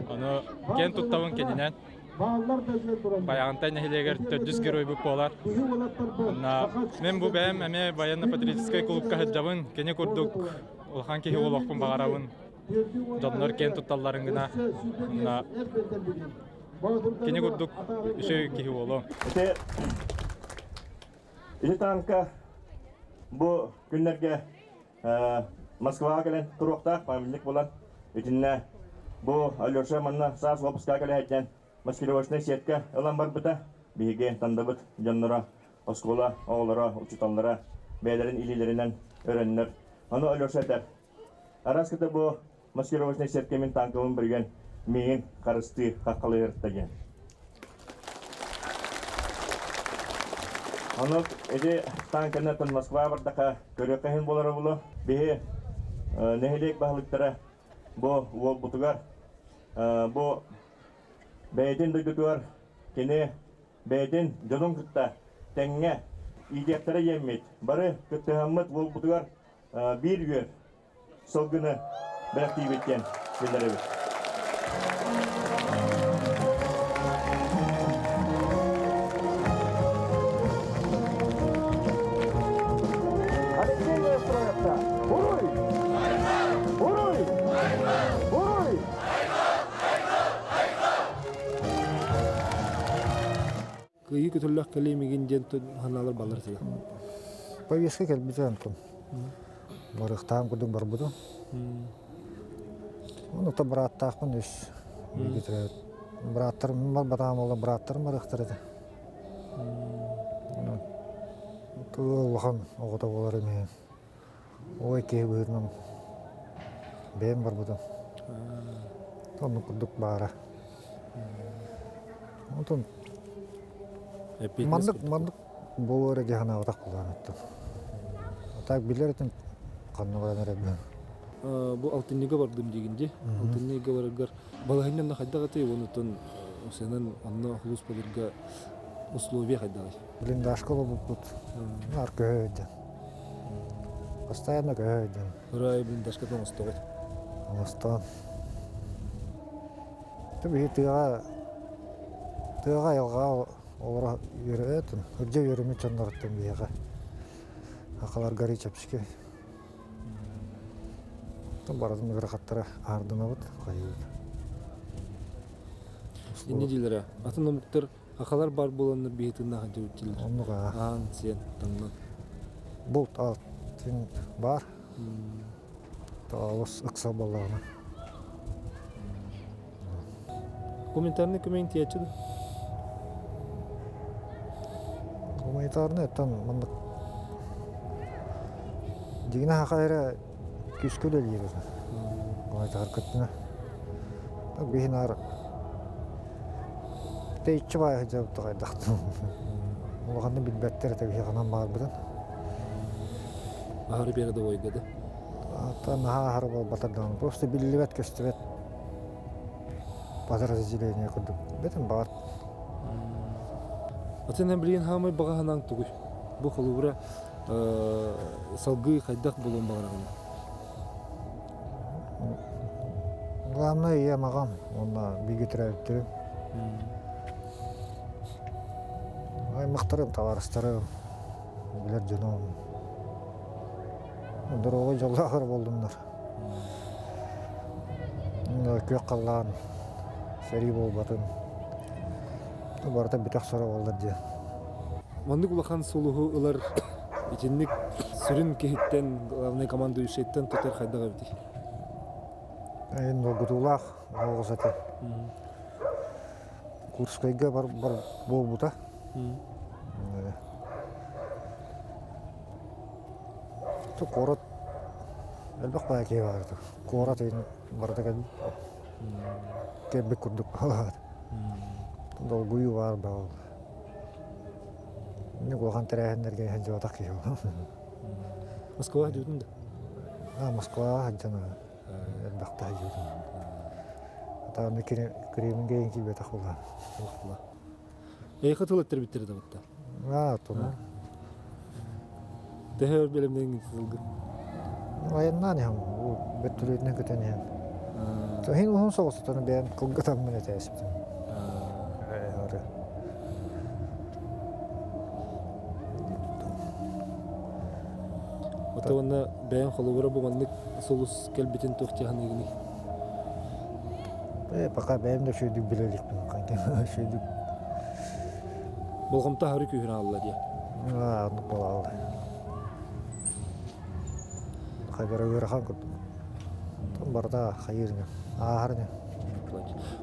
Ону киэн туттабын кининэн. Байаҕантай нэһилиэгэр төрдүс геройбут буолар. Онно мен бу бэйэм эмиэ военно-патриотическай клубка сылдьабын. Кини курдук улахан киһи буолуохпун баҕарабын. Дьоннор киэн тутталларын гына онно кини курдук үчүгэй киһи буолуо. Ити ити танка бу күннэргэ Москваҕа кэлэн туруохтаах памятник буолан итиннэ бу Алеша манна саас уоппускаҕа кэлэ маскировочнай сетка ылан барбыта. Биһиги тандабыт дьонноро, оскуола оҕолоро, учууталлара бэйэлэрин илиилэринэн өрөннөр. Ону Алеша этэр, Араскыта бу маскировочнай сетка мин танкабын бүргэн миигин харыстыы хаххалыырта диэн. Ону ити танканы Москва бардаха көрүөххэ иһин буолара булу. Биһи нэһилиэк баһылыктара бу уолбутугар бу бэйэтин дойдутугар кини бэйэтин дьонун кытта тэҥҥэ иитиэхтэрэ диэммит бары кыттыһаммыт уолбутугар биир үөр сылгыны бэлэхтиибит диэн биллэрэбит. Алексей Неустроевка! Уруй! Уруй! Уруй! Кыайыы көтөллөх кэлиэмигин диэн санаалар баллар этилэр. Повестка кэлбитэ онтон. Барыахтаах курдук барбытым. Онута бырааттаахпын үс. Бырааттарым барбатаҕым буолла бырааттарым барыахтар этэ. Улахан оҕото буолар ини. Ой киһи быһыытынан бэйэм барбытым. Оннук курдук баара. Онтон маннык маннык буолуо эрэ дии санаабатах буолаан Так билэр этим ханна баран эрэрбин. Бу алтынньыга бардым диигин дии. Алтынньыга бараргар балаһынньанна хайдах этэй онутун сенен онно хулуспаларга условия хайдаҕый? Блиндажка олорбуппут. Наар көһө өйдөн. Постоянно көһө өйдөн. Ырай блиндажкатын оҥостоҕут. Оҥостон. Биһи тыаҕа тыаҕа айылҕаҕа олоро үөрэтин, үрдэ үөрэммит дьонноруттан биһиэхэ сахаларга арыый чэпчэки. Барытын ыарахаттара аһардынабыт, хайыыбыт. Инньэ дииллэрэ, атын омуктар Хахалар бар буоланнар биһи тыыннаах дьэбиттилэр. Оннук аа. Аан, сиэн, таҥнан. Булт алт син баар. Олус ыкса буоллаҕына. Гуманитарный көмөҥ тиийээччи да? Гуманитарный оттон маннык дьиҥинэ саха эрэ күүскэ үлэлиир этэ. Гуманитар кыттына. Биһи наар Тэйиччи баайа сылдьабыт хайдахтын. Улаханнык билбэттэр этэ биһиэхэ ханан баарбытын. Аһары передовойга да? Ата наһаа аһары буолбатар даҕаны. Просто биллибэт-көстүбэт подразделение курдук. Бэтин баҕар. Атын билигин хаамай баҕа санааҥ тугуй? Бу холобура салгыы хайдах буолуон баҕараҕын? Главное ийэм аҕам уонна бииргэ төрөөбүттэрим. Аймахтарым, табаарыстарым, билэр дьонум доруобай дьоллоох эрэ буоллуннар. Күөх халлаан. Сэрии буолбатын. Барыта бүтэх соро буоллар диэн. Маннык улахан сулуһу ылар итинник сүрүн киһиттэн, главный командующийттан тутар хайдах эбитий? Эйин долгутуулаах оҕус этэ. Курскайга бар, бар буолбута. Куорат элбэх баайа киһи баар Куорат барыта кэлбит курдук баалаат. Долгуйуу баар баал. Улахан тэрээһиннэргэ сылдьыбатах киһи Москва сылдьыбытын да? А, Москваҕа сылдьан элбэхтэ сылдьыбытым. Атаҕына Кремльгэ киирбэтэх буолла. Эйиэхэ тыл эттэрбиттэрэ да батта? Аа, туну. Төһө өр бэлэмнэниҥ тылгын? Айаннаан иһэн, бөттүлүөтүнэн көтөн иһэн. Иһин уһун соҕус отону бэйэм кылгатаммын этээспитим. Ото уонна бэйэҥ холобура бу маннык сулус кэлбитин туох дьаһаныыгыный? Э, пока бэйэм да үчүгэйдик билэ иликпин. Үчүгэйдик. Болҕомто аһары күүһүрэн хаалла диye. Аа, оннук буолаалла. Хайбара ыарахан курдук. Барыта хайыыр ини, ааһар ини.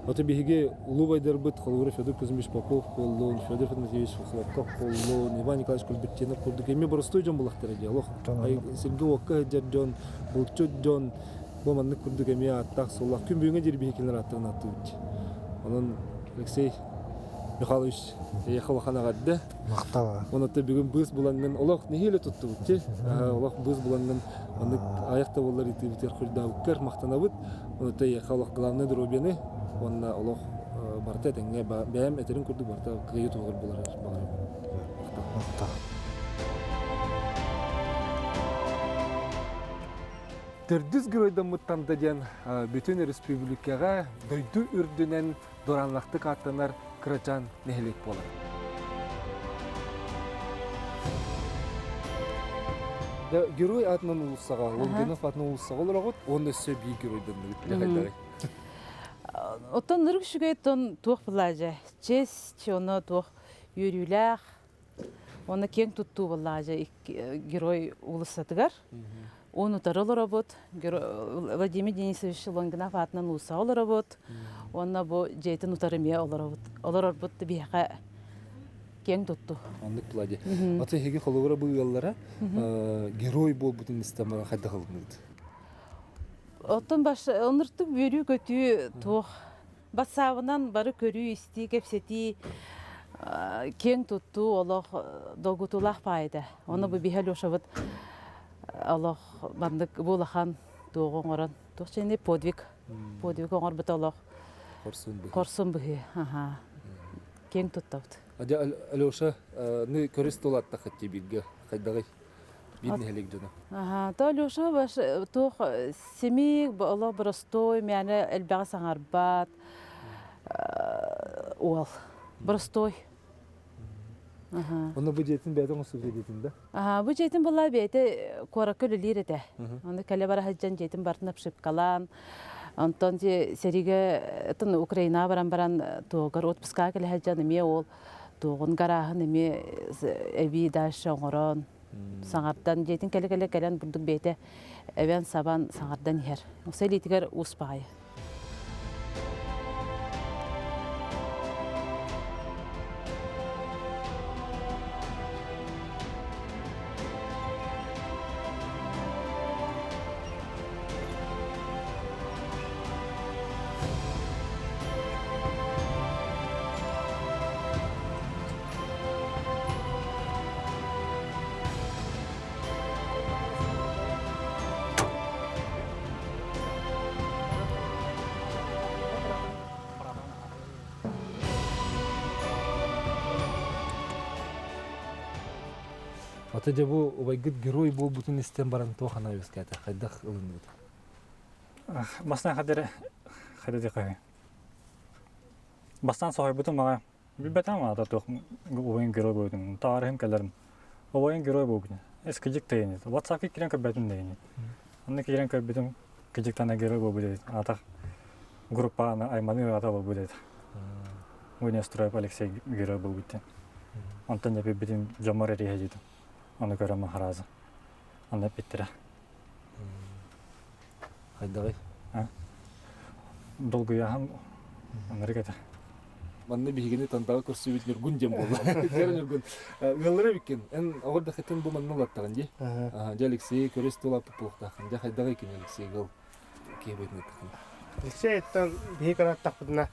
Ото биһиги улуу байдарбыт холобура Федор Кузьмич Попов буоллун, Федор Федорович Хлопков буоллун, Иван Николаевич Кульбертинов курдук эмиэ боростуой дьон булахтара дии. Олох сиргэ-уокка сылдьар дьон, булчут дьон, бу маннык курдук эмиэ ааттаах-суоллаах күн бүгүҥҥэ диэри биһи кинилэр ааттарын ааттыыбыт. Онон Алексей Михайлович эйиэхэ улахан эҕэрдэ. Махтал. Онон бүгүн быыс булаҥҥын олох нэһиилэ туттубут ти. Олох быыс булаҥҥын маннык айах да буоллар итиибитигэр хурдаабыккар махтанабыт. Онон эйиэхэ олох главное здоровьены уонна олох барыта этэҥҥэ бэйэм этэрин курдук барыта кыайыы туһугар буолар баҕарабын. Махтал. Төрдүс геройдаммыт Танда диэн бүтүн республикаҕа дойду үрдүнэн дураанлахтык ааттанар кырачаан нэһилиэк буолар. Герой аатынан уулуссаҕа, Лонгинов аатынан уулуссаҕа олороҕут, уонна өссө биир геройданныгыт билэхайдары. Оттон нырык үчүгэй тон туох былаажа, честь, оно туох үөрүүлээх, Уонна киэҥ туттуу буоллаҕа дьэ герой уулуссатыгар. Уон утары олоробут. Владимир Денисович Лонгинов аатынан уулуссаҕа олоробут. Уонна бу дьиэтин утары эмиэ олоробут. Олорорбут биһиэхэ киэҥ туттуу. Оннук Влади. Аты эһиги холобура бу ыаллара герой буолбутун истэн хайдах ылыныгыт? Оттон баш оннуртук үөрүү-көтүү туох Бассаабынан бары көрүү-истии, кэпсэтии, киэҥ туттуу олох долгутуулаах баай этэ. Ону бу биһи Алешабыт олох маннык бу улахан туоҕу оҥорон, туох чэйни подвиг, подвиг оҥорбут олох хорсун быһыы. Аха. Киэҥ туттабыт. Адя Алеша, ны көрүс тулаттахыт бииргэ хайдаҕый? Биир нэһилиэк дьоно. Аха, то Алеша баш туох симик, олох боростуой, мээнэ элбэҕи саҥарбат уол. Боростуой. Онно бу дьиэтин бэйэтэ оҥостубут дьиэтин да? Аха, бу дьиэтин буолла бэйэтэ куоракка үлэлиир этэ. Ону кэлэ бара сылдьан дьиэтин барытын обшивкалаан, онтон сэриигэ Украинаҕа баран баран туогар отпускаҕа кэлэ сылдьан эмиэ ол туоҕун гарааһын эмиэ эбии дальше оҥорон саҥардан дьиэтин кэлэ-кэлэ кэлэн бурдук бэйэтэ эбэн-сабан саҥардан иһэр. Ол илиитигэр уус баҕайы. Ата дьэ бу убайгыт герой буолбутун истэн баран туох анаа үөскээтэ хайдах ылынныгыт? Бастаан хадыр хадыр диэххэ Бастаан соһуйбутум аҕай. Билбэтэҕим аата туох убайым герой буолбутун. Таарыһым кэлэрим. Убайым герой буолбут. Эс кыдьык да ини. WhatsAppка киирэн көрбөтүм да ини. Онно киирэн көрбүтүм кыдьыктана герой буолбут эбит. Аатах. Группаны айманы ата болбут этэ. Неустроев Алексей герой болбут диэн. Онтон дьэ билбитим дьоммор эриэһэ диэтим. Ону көрөн махараза. Онно эппиттэрэ. Хайдаҕый? Долгуйаһым ынырык этэ. Манна биһигини Тантаҕа көрсүбүт Ньургун диэн буолла. Дьэ Ньургун, ыаллара эбиккин. Эн оҕор да хэтин бу манна улаттаҕын дии. Дьэ Алексей көрүс тулаппыт буолуохтааххын. Дьэ хайдаҕый кини Алексей ыал киһи быһыытынан эттэххинэ? Алексейтан биһи кыраттахпытына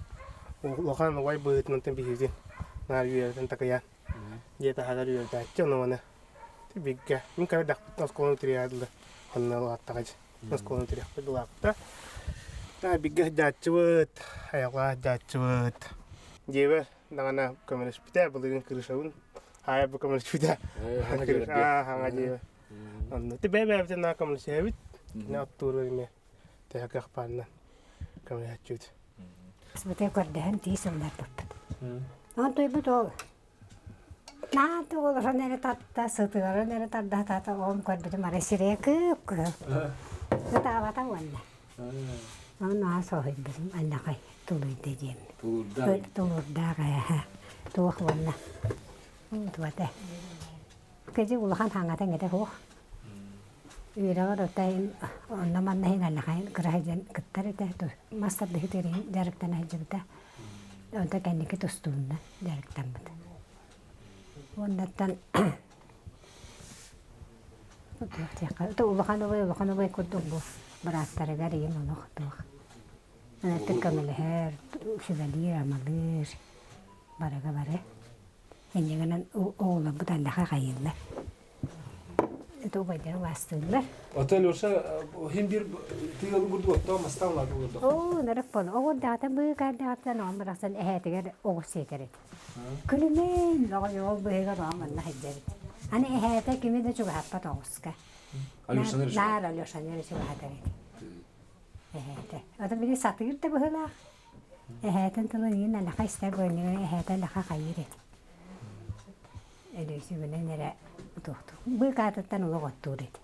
улахан убай быһыытынан биһигин наар үөрэтэн такыйан дьиэ таһыгар үөрэтээччи ону маны биггэ мин кырадахпыттан оскуоланы тириэхэ онно улааттаҕа оскуоланы тириэхпит улаатта биггэ сылдьааччыбыт айылҕа сылдьааччыбыт дьиэбэр даҕаны көмөлөспүтэ былырыын крышабын аайа бу көмөлөспүтэ хаҥа дьиэбэр онно ти бэйэ-бэйэбитин наа көмөлөсүһэбит кини оттуур эмиэ төһө кыах баарынан көмөлөһөччүбүт Сыбытай көрдөһөн тиис ылларбыппыт. Онтуйбут ол Наата олорон эрэ тарта, сытыаран эрэ тарда оҕом көрбүтүм арай сирэйэ кып-кыһыл. Ытаабата уонна. Ону наһаа соһуйбутум аллахай тулуйда диэммин. Тулуурдаах. Тулуурдаах ээ. Туох уонна. Туата. Кэдьи улахан хаҥата иҥэтэ суох. Үөрэҕэр отайын онно манна иһин аллахайын кыра сылдьан кыттар этэ. Мас тардыһыытыгар иһин дьарыктана сылдьыбыта. Онтон кэнники тустуунна дьарыктаммыт. Уоннаттан улахан убай улахан убай курдук бу бырааттарыгар ийэм олох туох көмөлөһөр, сүбэлиир-амалыыр барыга бары. Инньэ гынан оҕолорбут аллаха хайыыллар. Это убайдары убаастыыллар. Ото Леша хин бир тыалы курдук оттоо мастаан лааты олордох. Оо, нарык бол. Оҕурдаҕата быыкаардаҕыттан оҕом барахсан эһээтигэр оҕус сиэтэр этэ. Күлүмэн, оҕо быһыгар оҕом манна сылдьабыт. Аны эһээтэ кими да чугаһаппат оҕуска. Алешаны эрэ Наар Алешаны эрэ чугаһатар этэ. Эһээтэ. Ото били сатыыр да быһыылаах. Эһээтин тылын иин алаха истэр буонньугар эһээтэ алаха хайыыр этэ. Өлүөсүгүнэн эрэ туохтуур. Быыкаатыттан олох оттуур этэ.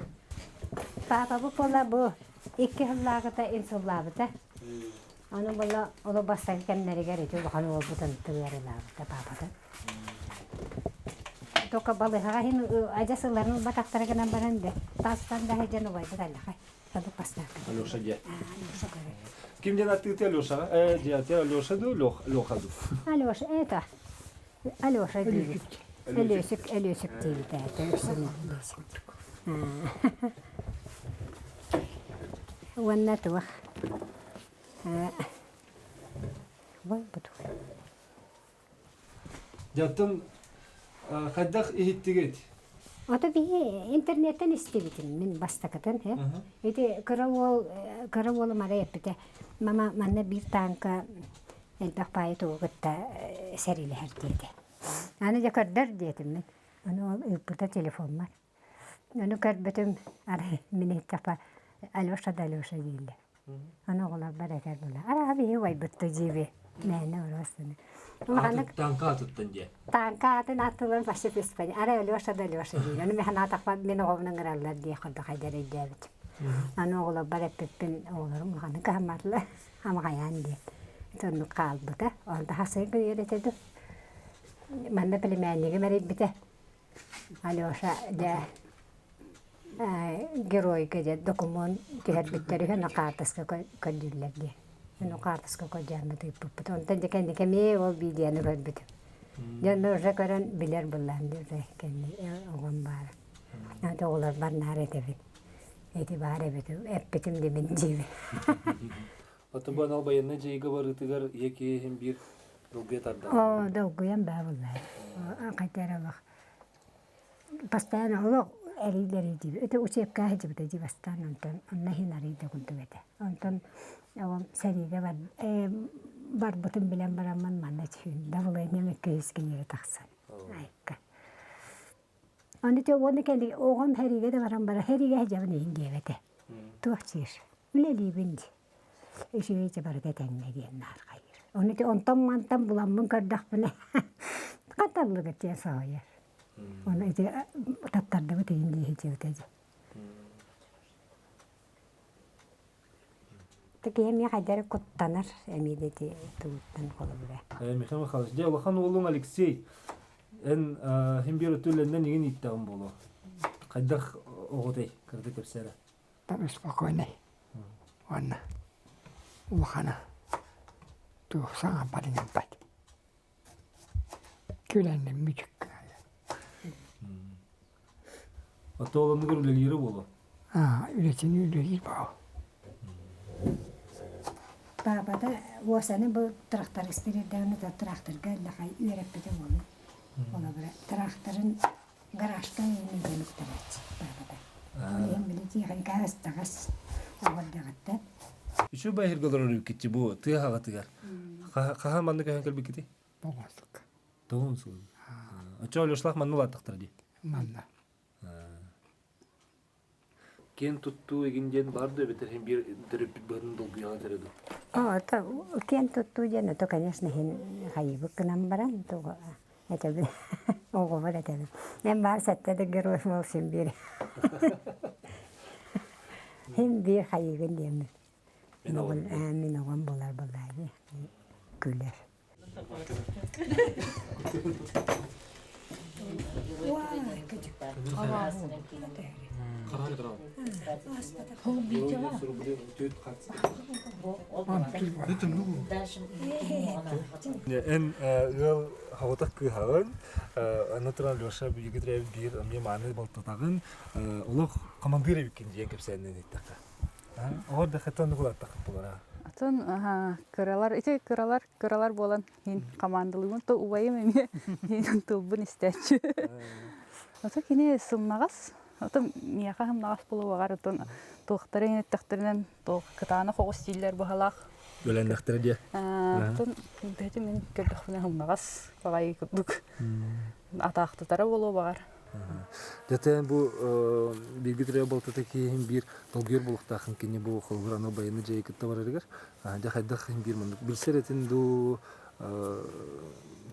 Паапабыт буола бу икки сыллааҕыта инсуллаабыта. Ону буола оло бастакы кэмнэригэр ити улахан уолбутун тыарылаабыта паапата. Только балыһаҕа иһин адьас ыларын ылбатахтара гынан баран да тастан да сылдьан убайбыт аллаха Садык бастаакы. Алеша дьэ. Алеша көрөр. Ким диэн аттыыты Алешаҕа? Э, дьэ, Алеша ду, Леха ду? Алеша, это Алеша диибит. Өлүөсүк, Өлүөсүк диибит это үксүн Өлүөсүк. Уонна туох? Ой, бутук. Дьаттан хайдах иһиттигит? Ото биһи интернеттен истибитим мин бастакытын. Ити кыра уол кыра уолум арай эппитэ мама манна биир тааҥка элбэх баайы тугу кытта сэриилэһэр диэтэ. Аны дьэ көрдөр диэтим мин. Ону ол ыыппыта телефоммар. Ону көрбүтүм арай мин иһиттэхпэ Алеша да Алеша дииллэр. Аны оҕолорбор этэр була. Арааһа биһи убайбытты дьиби. Мээнэ уросуну. Улаханнык Тааҥка атыттан диэ. Тааҥка атын аттыларын вообще түспэт. Арай Алеша да Алеша диир. Аны мин санаатахпа мин оҕобун ыҥыраллар дии курдук хайдар өйдөөбүт. Аны оҕолорбор эппиппин оҕолорум улаханнык кыһамматылар. Амаҕайаан диэн. Соннук хаалбыта. Онто хасыгы үөрэтэ ду. Манна племяннигим эрийбитэ. Алеша дьэ геройга дьэ докумуон түһэрбиттэр үһү аны хаартыска көрдүүллэр диэн. Ону хаартыска көрдөөн ыыппыппыт. Онтон дьэ кэнники эмиэ ол видеону көрбүтүм. Дьэ онно уже көрөн билэр былаан дии уже кэнни оҕом баара. Аты оҕолорбор наар этэбин. Эти баар эбит эппитим дибин диибин. Оттон бу анал байыаннай дьайыыга барыытыгар ийэ киһи иһин биир долгуйа тардар. Оо, долгуйан баа буллаа. Хайта эрэ олох Бастаан олох эрий-эрий диибит. Это учебка сылдьыбыта дии бастаан онтон онно иһин арый да курдук этэ. Онтон оҕом сэриигэ бар барбытын билэн бараммын манна түһүүн давлением иккиһис кинигэ тахсан айыкка. Аны те уонна кэлли оҕом сэриигэ да баран баран сэриигэ сылдьабын иһин диэбэтэ. Туох диир үлэлиибин дии. Үчүгэй дьэ барыта этэҥҥэ диэн наар хайыыр. Ону ити онтон-мантан буламмын көрдөхпүнэ хаталлыгыт диэн соһуйар. Ону ити таттардыбыт иһин дии сылдьыбыта дии. Киһи эмиэ хайдары куттанар эмиэ да ити тугуттан холобура. Михаил Михайлович, дьэ улахан уолуҥ Алексей, эн хим биир өттүлэннэн игин ииттэҕин буолуо. Хайдах оҕотой кырды кэпсээрэ? Там спокойный. Уонна улахана туох саҥа барыҥампат. Күлэнним мүчүк. Отоолонугар үлэлиирэ буолуо? Аа, үлэтин үлэлиир боо. Паапата уосаны бу трактористыр эрдэҕинэ тракторга иллэхай үөрэппитэ буолуо. Холобура, тракторын гаражка иһин уктарааччы паапата. Ол иһин били тиэхиньикэ ыстаҕас оҕордоҕуттан. Үчүгэй байыһырга олорор үккитти бу тыа хаҕатыгар. Хаһан манна көһөн кэлбиккитий? Тоҕус. Тоҕус сыл. Оччо Алешлах манна улааттахтара дии. Манна. Киэн туттуу игин диэн бар да эбэтэр иһин биир төрөппүт быһытын долгуйаҕа этэрэ дуу? Оо, то киэн туттуу диэн ото, конечно, иһин хайыыбыт гынан баран тугу этэбин оҕобор этэбин. Эн баар сэттэ да герой буол син биир. Син биир хайыыгын диэммин. Мин оҕом буолар буоллаа күлэр. Эн ыал хаҕытах кыыһаҕын, аны туран Леша биһиги биир эмиэ мааны балтатаҕын, олох командир эбиккин диэн кэпсээннэн иһиттэххэ. Оҕор да хэтэн угулаттахыт булара. Атын кыралар ити кыралар кыралар буолан хин командалыыбын то убайым эмиэ хин тылбын истээччи. Ото кини сымнаҕас ото миэхэ сымнаҕас буолуоҕар отон туохтары иҥэттэхтэринэн туох кытаанах оҕус дииллэр быһалаах. Үөлэннэхтэрэ диэ. Отон бэти мин көрдөхпүнэ сымнаҕас баҕайы курдук атаахтатара буолуо баҕар. Дэтэн бу бииргэ төрөөбүт балтата киһин биир долгуйар буолуохтаахын кини бу холобур аны байыны дьиэ кытта барарыгар дьэ хайдах биир маннык билсэр этин дуу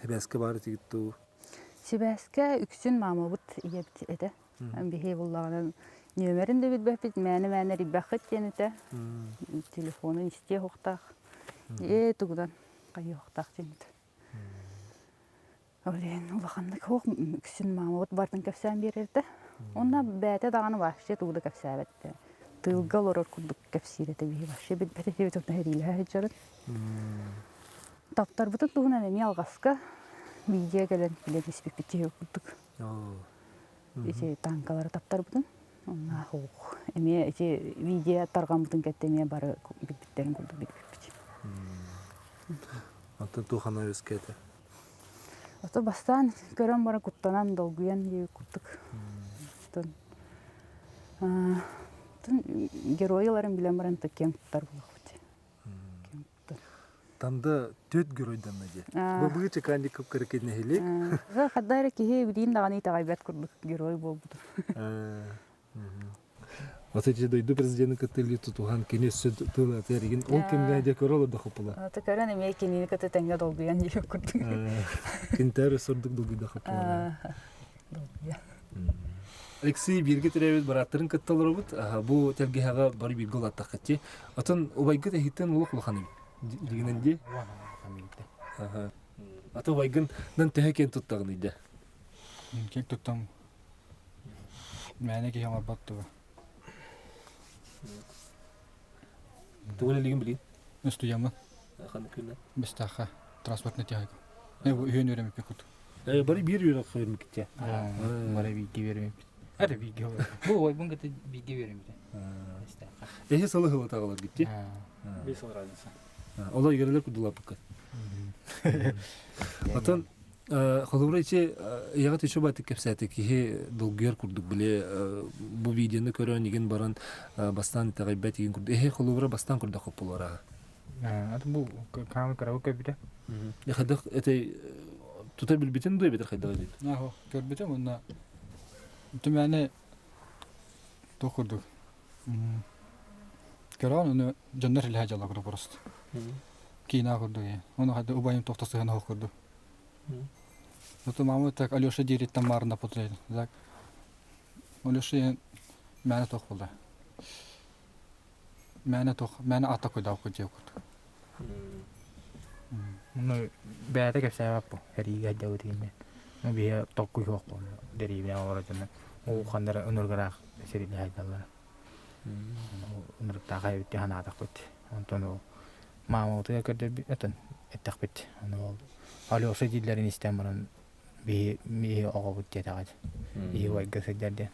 сибээскэ баар этигит дуу Сибээскэ үксүн маамабыт ийэбит этэ. Биһи буллаҕынан нүөмэрин да билбэппит, мээнэ-мээнэ эрийбэххит диэн этэ. Телефонун истиэ суохтаах. Ээ тугунан хайыахтаах диэн этэ. Ол иһин улаханнык суох үксүн маамабыт бартын кэпсээн биэрэрдэ. Уонна бэйэтэ даҕаны вообще тугу да кэпсээбэт этэ. Тыылга олорор курдук кэпсиир этэ биһи вообще билбэт этибит онно сэриилэһэ сылдьарын. Таптарбытын туһунан эмиэ алҕаска видео кэлэн билэн испиппит киһи курдук. Ити танкалары таптарбытын. Онно эмиэ ити видео тарҕаммытын кэтте эмиэ бары билбиттэрин курдук билбиппит. Онтон туох анаа үөскээтэ? Ото бастаан көрөн баран куттанан, долгуйан диэбит курдук. Оттон герой ыларын билэн баран киэн туттар буолуохпут. Танда төт геройданна дии. Бу чеканников кырыкы нэһилиэк. Хадда эрэ киһи билиин даҕаны итэҕэйбэт курдук герой буолбут. Аты дойду президенин кытта илии тутуһан кини өссө тыл этэригин ол кэмҥэ дьэ көрө олордо хоппула. Аты көрөн эмиэ кинини кытта тэҥҥэ долгуйан диэбит курдук. Кинтэр сордук долгуйда хоппула. Долгуйа. Алексей бииргэ төрөөбүт бырааттарын кытта олоробут. Бу тэлгэһэҕэ бары бииргэ улааттаххыт Атын убайгыт эһиттэн улах улахан эбит. Дигинэн дии. Аты убайгын нан төһө киэн туттаҕын ыйда? Киэн туттам Мээнэ киһи оҥорбот туга. Тугу үлэлиигин билигин? Устуйаммын. Ханнык күннэ? Бестаахха транспортный техника. Үһүөн үөрэммиппит курдук. Бары биир үөрэх үөрэммиккит Бары бииргэ үөрэммиппит. Ары бииргэ Бу ойбун кытта бииргэ үөрэммитэ. Эһи сылы хылытаҕалар гитти? Биир сыл разница. Олор игэрэлэр курдулаппыккыт. Отон холобура ити ийэҕит үчү байтык кэпсээтэ киһи долгуйар курдук били бу видеоны көрөн игин баран бастаан итэҕэйбэт игин курдук эһи холобура бастаан көрдөххө буолара. Аты бу камера кырабы көрбүтэ. Хайдах этэй тута билбитин дуу эбэтэр хайдах эбит? Ахо көрбүтүм уонна түмэни туох курдук Көрөҕүн ону дьоннор илиһэ дьалла курдук просто. Киинэ курдук Ону хайда убайым тохто сыһан оһох курдук. Зато мама так Алеша диэриттэн маарында потуйды. Так Алеша мээнэ тох буолла. Мээнэ туох мээнэ ата куйдаах кудьиэ курдук. Ну бэйэтэ кэпсээбэт бу эриигэ айдабыт ииннэ. Ну биһи толкуй суох буолла дэриэбинэ олорор дьоно улаханнара ыныргыраах сирилэ сайдаллара. Ынырыктаах эбит дии санаатахпыт. Онтон ол маамабытыгар көрдөрбүт атын эттэхпит. Ону ол Алеша дииллэрин истэн баран биһи биһи оҕобут диэтэҕит. Биһи убайга сылдьар диэн.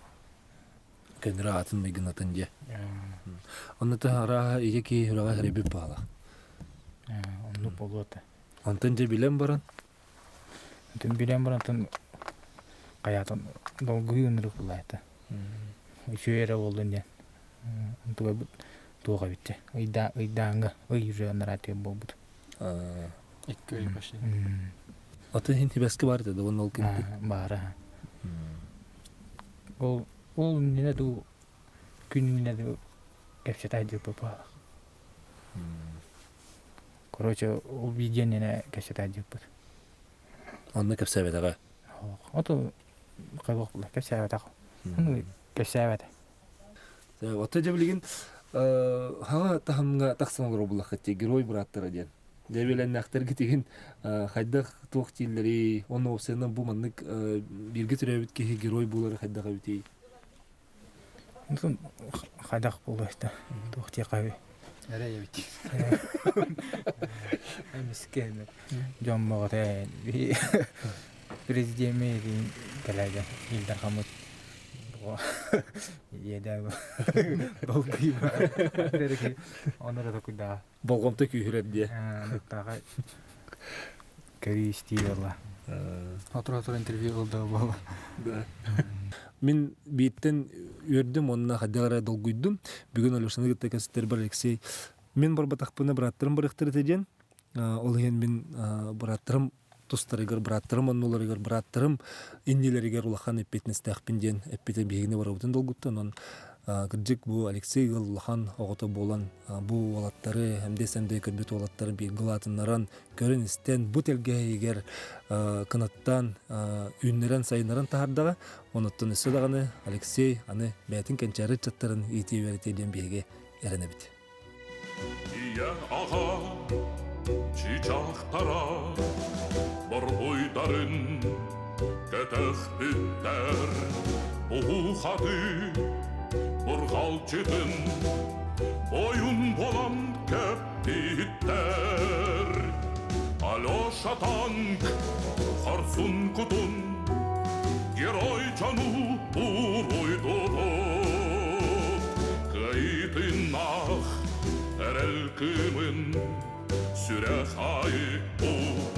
Көнөрө атын майгынатын диэ. Онно арааһа ийэ киһи сүрэҕэ сэрэйбит баҕалаах. Оннук буолуо этэ. Онтон дьэ билэн баран Онтон билэн баран онтон хайаатын долгуйуу ынырык булаайта. Үчүгэй эрэ буоллун диэн. Онтугайбыт туох эбит дьэ. Ыйда ыйдааҥҥы ый уже анараа үтүө буолбут. Икки ый почти. Атын иһин тибэски баар этэ да уонна ол кэнниттэн? Баара. Ол ол иннинэ дуу күн иннинэ дуу кэпсэтэ сылдьыбыт баалах. Короче, ол видео иннинэ кэпсэтэ сылдьыбыппыт. Онно кэпсээбэтэҕэ? Ото хайдах кэпсээбэтэх. Ну, кэпсээбэтэ. Ото дьэ билигин хаҥа таһымҥа тахсан олорор буллаххыт дии, герой бырааттара диэн. Дьэ билэннээхтэргит иһин хайдах туох дииллэрий, уонна уопсайынан бу маннык бииргэ төрөөбүт киһи герой буолара хайдах эбитий? Хайдах буолуой да, туох диэххэ Эрэй эбит. Эмискэ дьон бөҕөтө президеммит кэлээгэ Ил Дархаммыт иэдээ долгуйба онно да токуйдаа болҕомто күүһүрэр диэ тааҕа көрүү истии буолла Отур-отур интервью ылда буолла. Мин бииртэн үөрдүм уонна хайдах эрэ долгуйдум. Бүгүн Алешаны кытта кэпсэтэрбэр Алексей мин барбатахпына бырааттарым барыахтар этэ диэн. Ол иһин мин бырааттарым тустарыгар, бырааттарым оннуларыгар, бырааттарым иннилэригэр улахан эппиэтинэстээхпин диэн эппитэ биһигини барыбытын долгутта. Онон кырдьык бу Алексей ыал улахан оҕото буолан бу уолаттары эмдэ-сэмдэ көрбүт уолаттары бииргэ улаатыннаран көрөн-истэн бу тэлгэһигэр кынаттаан үүннэрэн-сайыннаран таһаардаҕа. Онуттан өссө даҕаны Алексей аны бэйэтин кэнчээри ыччаттарын иитиэ-үөрэтиэ диэн биһиги эрэнэбит. Ийэ аҕа чыычаахтара борбуйдарын кэтэхпиттэр буһуу-хатыы бурҕалдьытын бойун буолан кэппиттэр Алеша танк хорсун кутун герой дьону уруйдубут Кыайыытыннаах эрэл кыымын сүрэх аайы угуйбут.